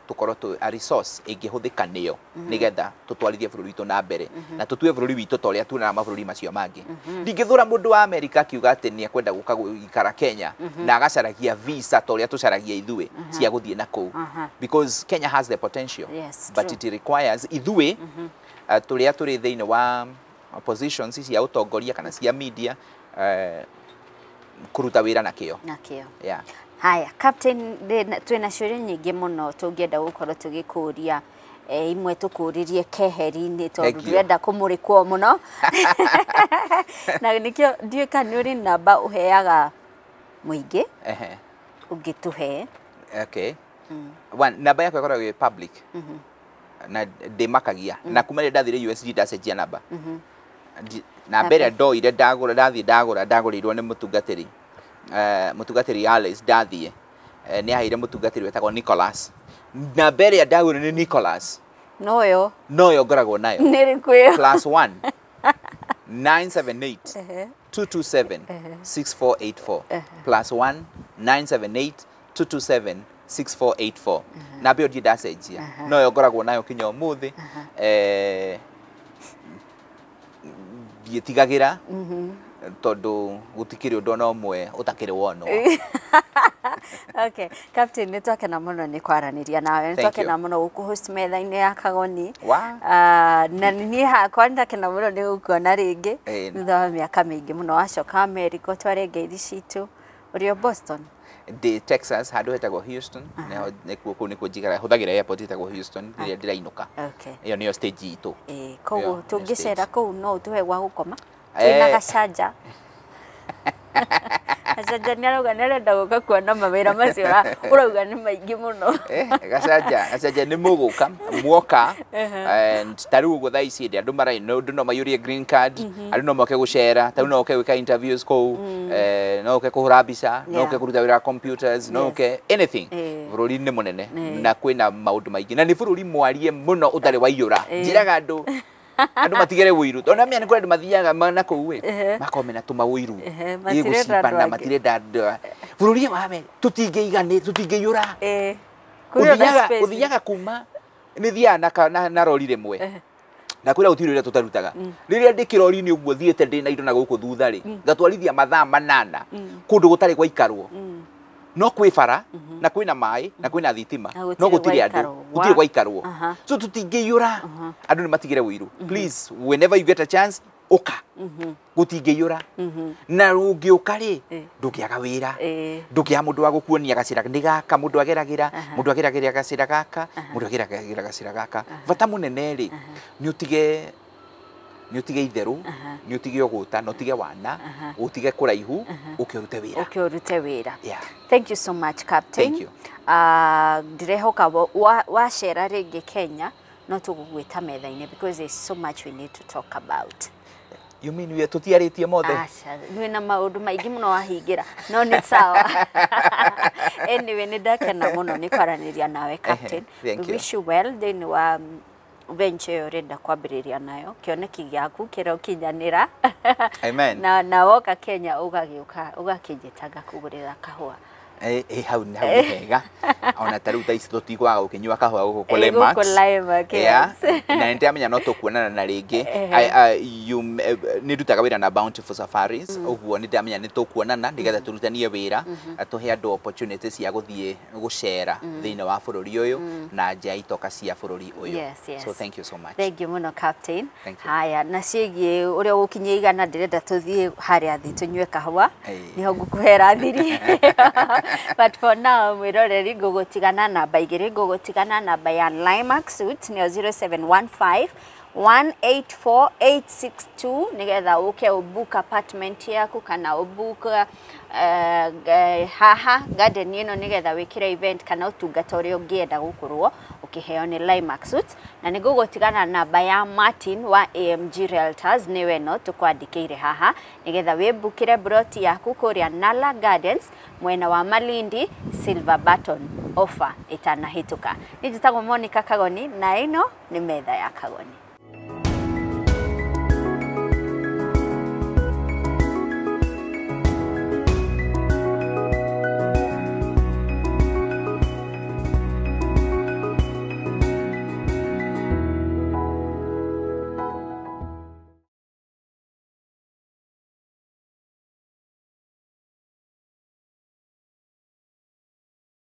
[SPEAKER 1] tũkorwo tũ a resource ĩngĩhũthĩka nĩo nĩgetha tũtwarithie bũrũri witũ na mbere na tũtue bũrũri witũ ta ũrĩa tuonaga mabũrũri macio mangĩ. Ndingĩthũra mũndũ wa Amerika akiuga atĩ nĩ ekwenda gũka gũikara Kenya na agacaragia visa ta ũrĩa tũcaragia ithuĩ cia gũthiĩ na kũu, because Kenya has the potential, but it requires ithuĩ tũrĩa tũrĩ thĩinĩ wa positions cia ũtongoria kana cia media kũruta wĩra na kĩo.
[SPEAKER 2] Na kĩo.
[SPEAKER 1] Yeah.
[SPEAKER 2] Haya, Captain, twĩna ciũria nyingĩ mũno tũngĩenda gũkorwo tũgĩkũria, imwe tũkũririe keheri-inĩ tondũ
[SPEAKER 1] Thank you.
[SPEAKER 2] ndĩrenda kũmũrĩkwo mũno. Na nĩkĩo ndiũĩ kana nĩ ũrĩ namba ũheaga mũingĩ ũngĩtũhe.
[SPEAKER 1] Okay. One, namba yakwa ĩkoragwo ĩ public na ndĩmakagia, na kuma rĩrĩa ndathire USG ndacenjia namba. Namba ĩrĩa ndoire ndagũra, ndathiĩ ndagũra, ndagũrĩirwo nĩ mũtungatĩri mũtungatĩri Alice, ndathiĩ nĩ aheire mũtungatĩri wetagwo Nicholas. Namba ĩrĩa ndagũrire nĩ Nicholas
[SPEAKER 2] Noyo
[SPEAKER 1] noyo ngoragwo nayo.
[SPEAKER 2] Nĩ ĩrĩkũ ĩyo?
[SPEAKER 1] +1 978 227 6484, +1 978 227 6484. Namba ĩyo ndirĩ ndacenjia, noyo ngoragwo nayo kinya ũmũthĩ. Ndiĩtigagĩra tondũ gũtikĩrĩ ũndũ ona ũmwe ũtakĩrĩ wonwo.
[SPEAKER 2] Okay, Captain, nĩ twakena mũno nĩ kwaranĩria nawe, nĩ
[SPEAKER 1] Thank you.
[SPEAKER 2] twakena mũno gũkũ-host metha-inĩ ya Kagoni. Na niĩ hakwa nĩ ndakena mũno nĩ gũkuona rĩngĩ thutha wa mĩaka mĩingĩ mũno. Wacoka America ũtware ngeithi citũ. Ũrĩ o Boston?
[SPEAKER 1] Ndĩ Texas, handũ hetagwo Houston, nĩho nĩkuo kũu nĩkuo njikaraga, hũthagĩra airport ĩtagwo Houston rĩrĩa ndĩrainũka. Ĩyo nĩyo stage itũ.
[SPEAKER 2] Koguo
[SPEAKER 1] Ĩyo nĩyo
[SPEAKER 2] tũngĩcera
[SPEAKER 1] stage.
[SPEAKER 2] kũu no ũtũhe gwa gũkoma? Twĩna gacanja. Gacanja nĩ arauga nĩ arenda gũka kuona mawĩra macio ũrauga nĩ maingĩ mũno.
[SPEAKER 1] Gacanja, gacanja nĩ mũgũka muoka, and ta rĩu ũguo thaa ici hĩndĩ andũ mara andũ no maiyũrie green card, andũ no moke gũcera, ta rĩu no ũke gwĩka interviews kũu, no ũke kũhũra mbica, no ũke kũruta wĩra wa computers, no ũke anything. Bũrũri nĩ mũnene na kwĩna maũndũ maingĩ na nĩ bũrũri mwarie mũno ũtarĩ waiyũra. Njĩraga andũ andũ matigere ũiru, tondũ namenya nĩ kũrĩ andũ mathiaga na kũu ĩ makorwo mena tũmaũiru.
[SPEAKER 2] Matirenda andũ
[SPEAKER 1] Gũcibana
[SPEAKER 2] angĩ.
[SPEAKER 1] Matirenda andũ. Bũrũri ũyũ wa Amerika tũtingĩigani, tũtingĩiyũra.
[SPEAKER 2] Kũrĩ ona
[SPEAKER 1] Ũthiaga
[SPEAKER 2] space.
[SPEAKER 1] Ũthiaga kuma nĩ thiaga na rori rĩmwe na kwĩra gũtirĩ ũrĩa tũtarutaga. Rĩrĩa ndĩ kĩrori-inĩ ũguo thiĩte ndĩ na indo na gũkũ thutha rĩ, ngatwarithia mathaa 8 kũndũ gũtarĩ gwaikarwo, no kwĩ bara na kwĩna maĩ na kwĩna thitima,
[SPEAKER 2] Na gũtirĩ
[SPEAKER 1] no gũtirĩ andũ,
[SPEAKER 2] gwaikarwo.
[SPEAKER 1] Gũtirĩ gwaikarwo. So tũtingĩiyũra. Andũ nĩ matigire ũiru. Please, whenever you get a chance, ũka, gũtingĩiyũra, na ũngĩũka rĩ, ndũngĩaga wĩra, ndũngĩaga mũndũ wa gũkuonia gacĩra nĩ gaka mũndũ ageragĩra, mũndũ ageragĩra gacĩra gaka, mũndũ ageragĩra gacĩra gaka. Bata mũnene rĩ, nĩ ũtige itherũ, nĩ ũtige ũgũta, na ũtige wana, ũtige kũraihu, ũke ũrute wĩra.
[SPEAKER 2] Ũke ũrute wĩra.
[SPEAKER 1] Yeah.
[SPEAKER 2] Thank you so much, Captain.
[SPEAKER 1] Thank you.
[SPEAKER 2] Ndirehoka wacera rĩngĩ Kenya no tũgũgwĩta metha-inĩ because there's so much we need to talk about.
[SPEAKER 1] You mean we tũtiarĩtie mothe?
[SPEAKER 2] Aca, nĩ na maũndũ maingĩ mũno wahingĩra, no nĩ sawa. Anyway, nĩ ndakena mũno nĩ kwaranĩria nawe, Captain.
[SPEAKER 1] Thank
[SPEAKER 2] We
[SPEAKER 1] you.
[SPEAKER 2] wish you well thĩinĩ wa venture ĩyo ũrenda kwambĩrĩria nayo, kĩoneki gĩaku kĩrokinyanĩra.
[SPEAKER 1] Amen.
[SPEAKER 2] Na woka Kenya ũgagĩũka ũgakĩnjĩta ngakũgũrĩra kahũa.
[SPEAKER 1] Hau nĩ hega, ona ta rĩu thaa ici tũtikwaga gũkĩnyua kahũa gũkũ kũ
[SPEAKER 2] Gũkũ
[SPEAKER 1] Lemax.
[SPEAKER 2] Lemax, yes.
[SPEAKER 1] Na nĩ ndĩramenya no tũkuonana na rĩngĩ. Nĩ ndutaga wĩra na Bountiful Safaris, ũguo nĩ ndĩramenya nĩ tũkuonana nĩgetha tũrutanie wĩra, tũhe andũ opportunity cia gũthiĩ gũcera thĩinĩ wa bũrũri ũyũ na nja ya itoka cia bũrũri ũyũ. So thank you so much.
[SPEAKER 2] Thank you mũno, Captain.
[SPEAKER 1] Thank you.
[SPEAKER 2] Haya, na ciĩgiĩ ũrĩa ũgũkinyia 100, ndĩrenda tũthiĩ harĩa thĩ tũnyue kahũa. Nĩho ngũkũhera thiri. But for now, mwĩroreri, ngũgũtigana namba igĩrĩ, ngũgũtigana namba ya Limax Suite, nĩyo 0715 184862, nĩgetha ũke ũbook apartment yaku kana ũbook haha garden ĩno nĩgetha wĩkĩre event kana ũtungata ũrĩa ũngĩenda gũkorwo. Tũkĩheo nĩ Limax Suits, na nĩ ngũgũtigana namba ya Martin wa AMG Realtors, nĩwe no tũkwandĩkĩire haha nĩgetha wĩmbukĩre broti yaku kũrĩa Nala Gardens mwena wa Malindi, Silver Button offer ĩtanahĩtũka. Niĩ njĩtagwo Monica Kagoni na ĩno nĩ metha ya Kagoni.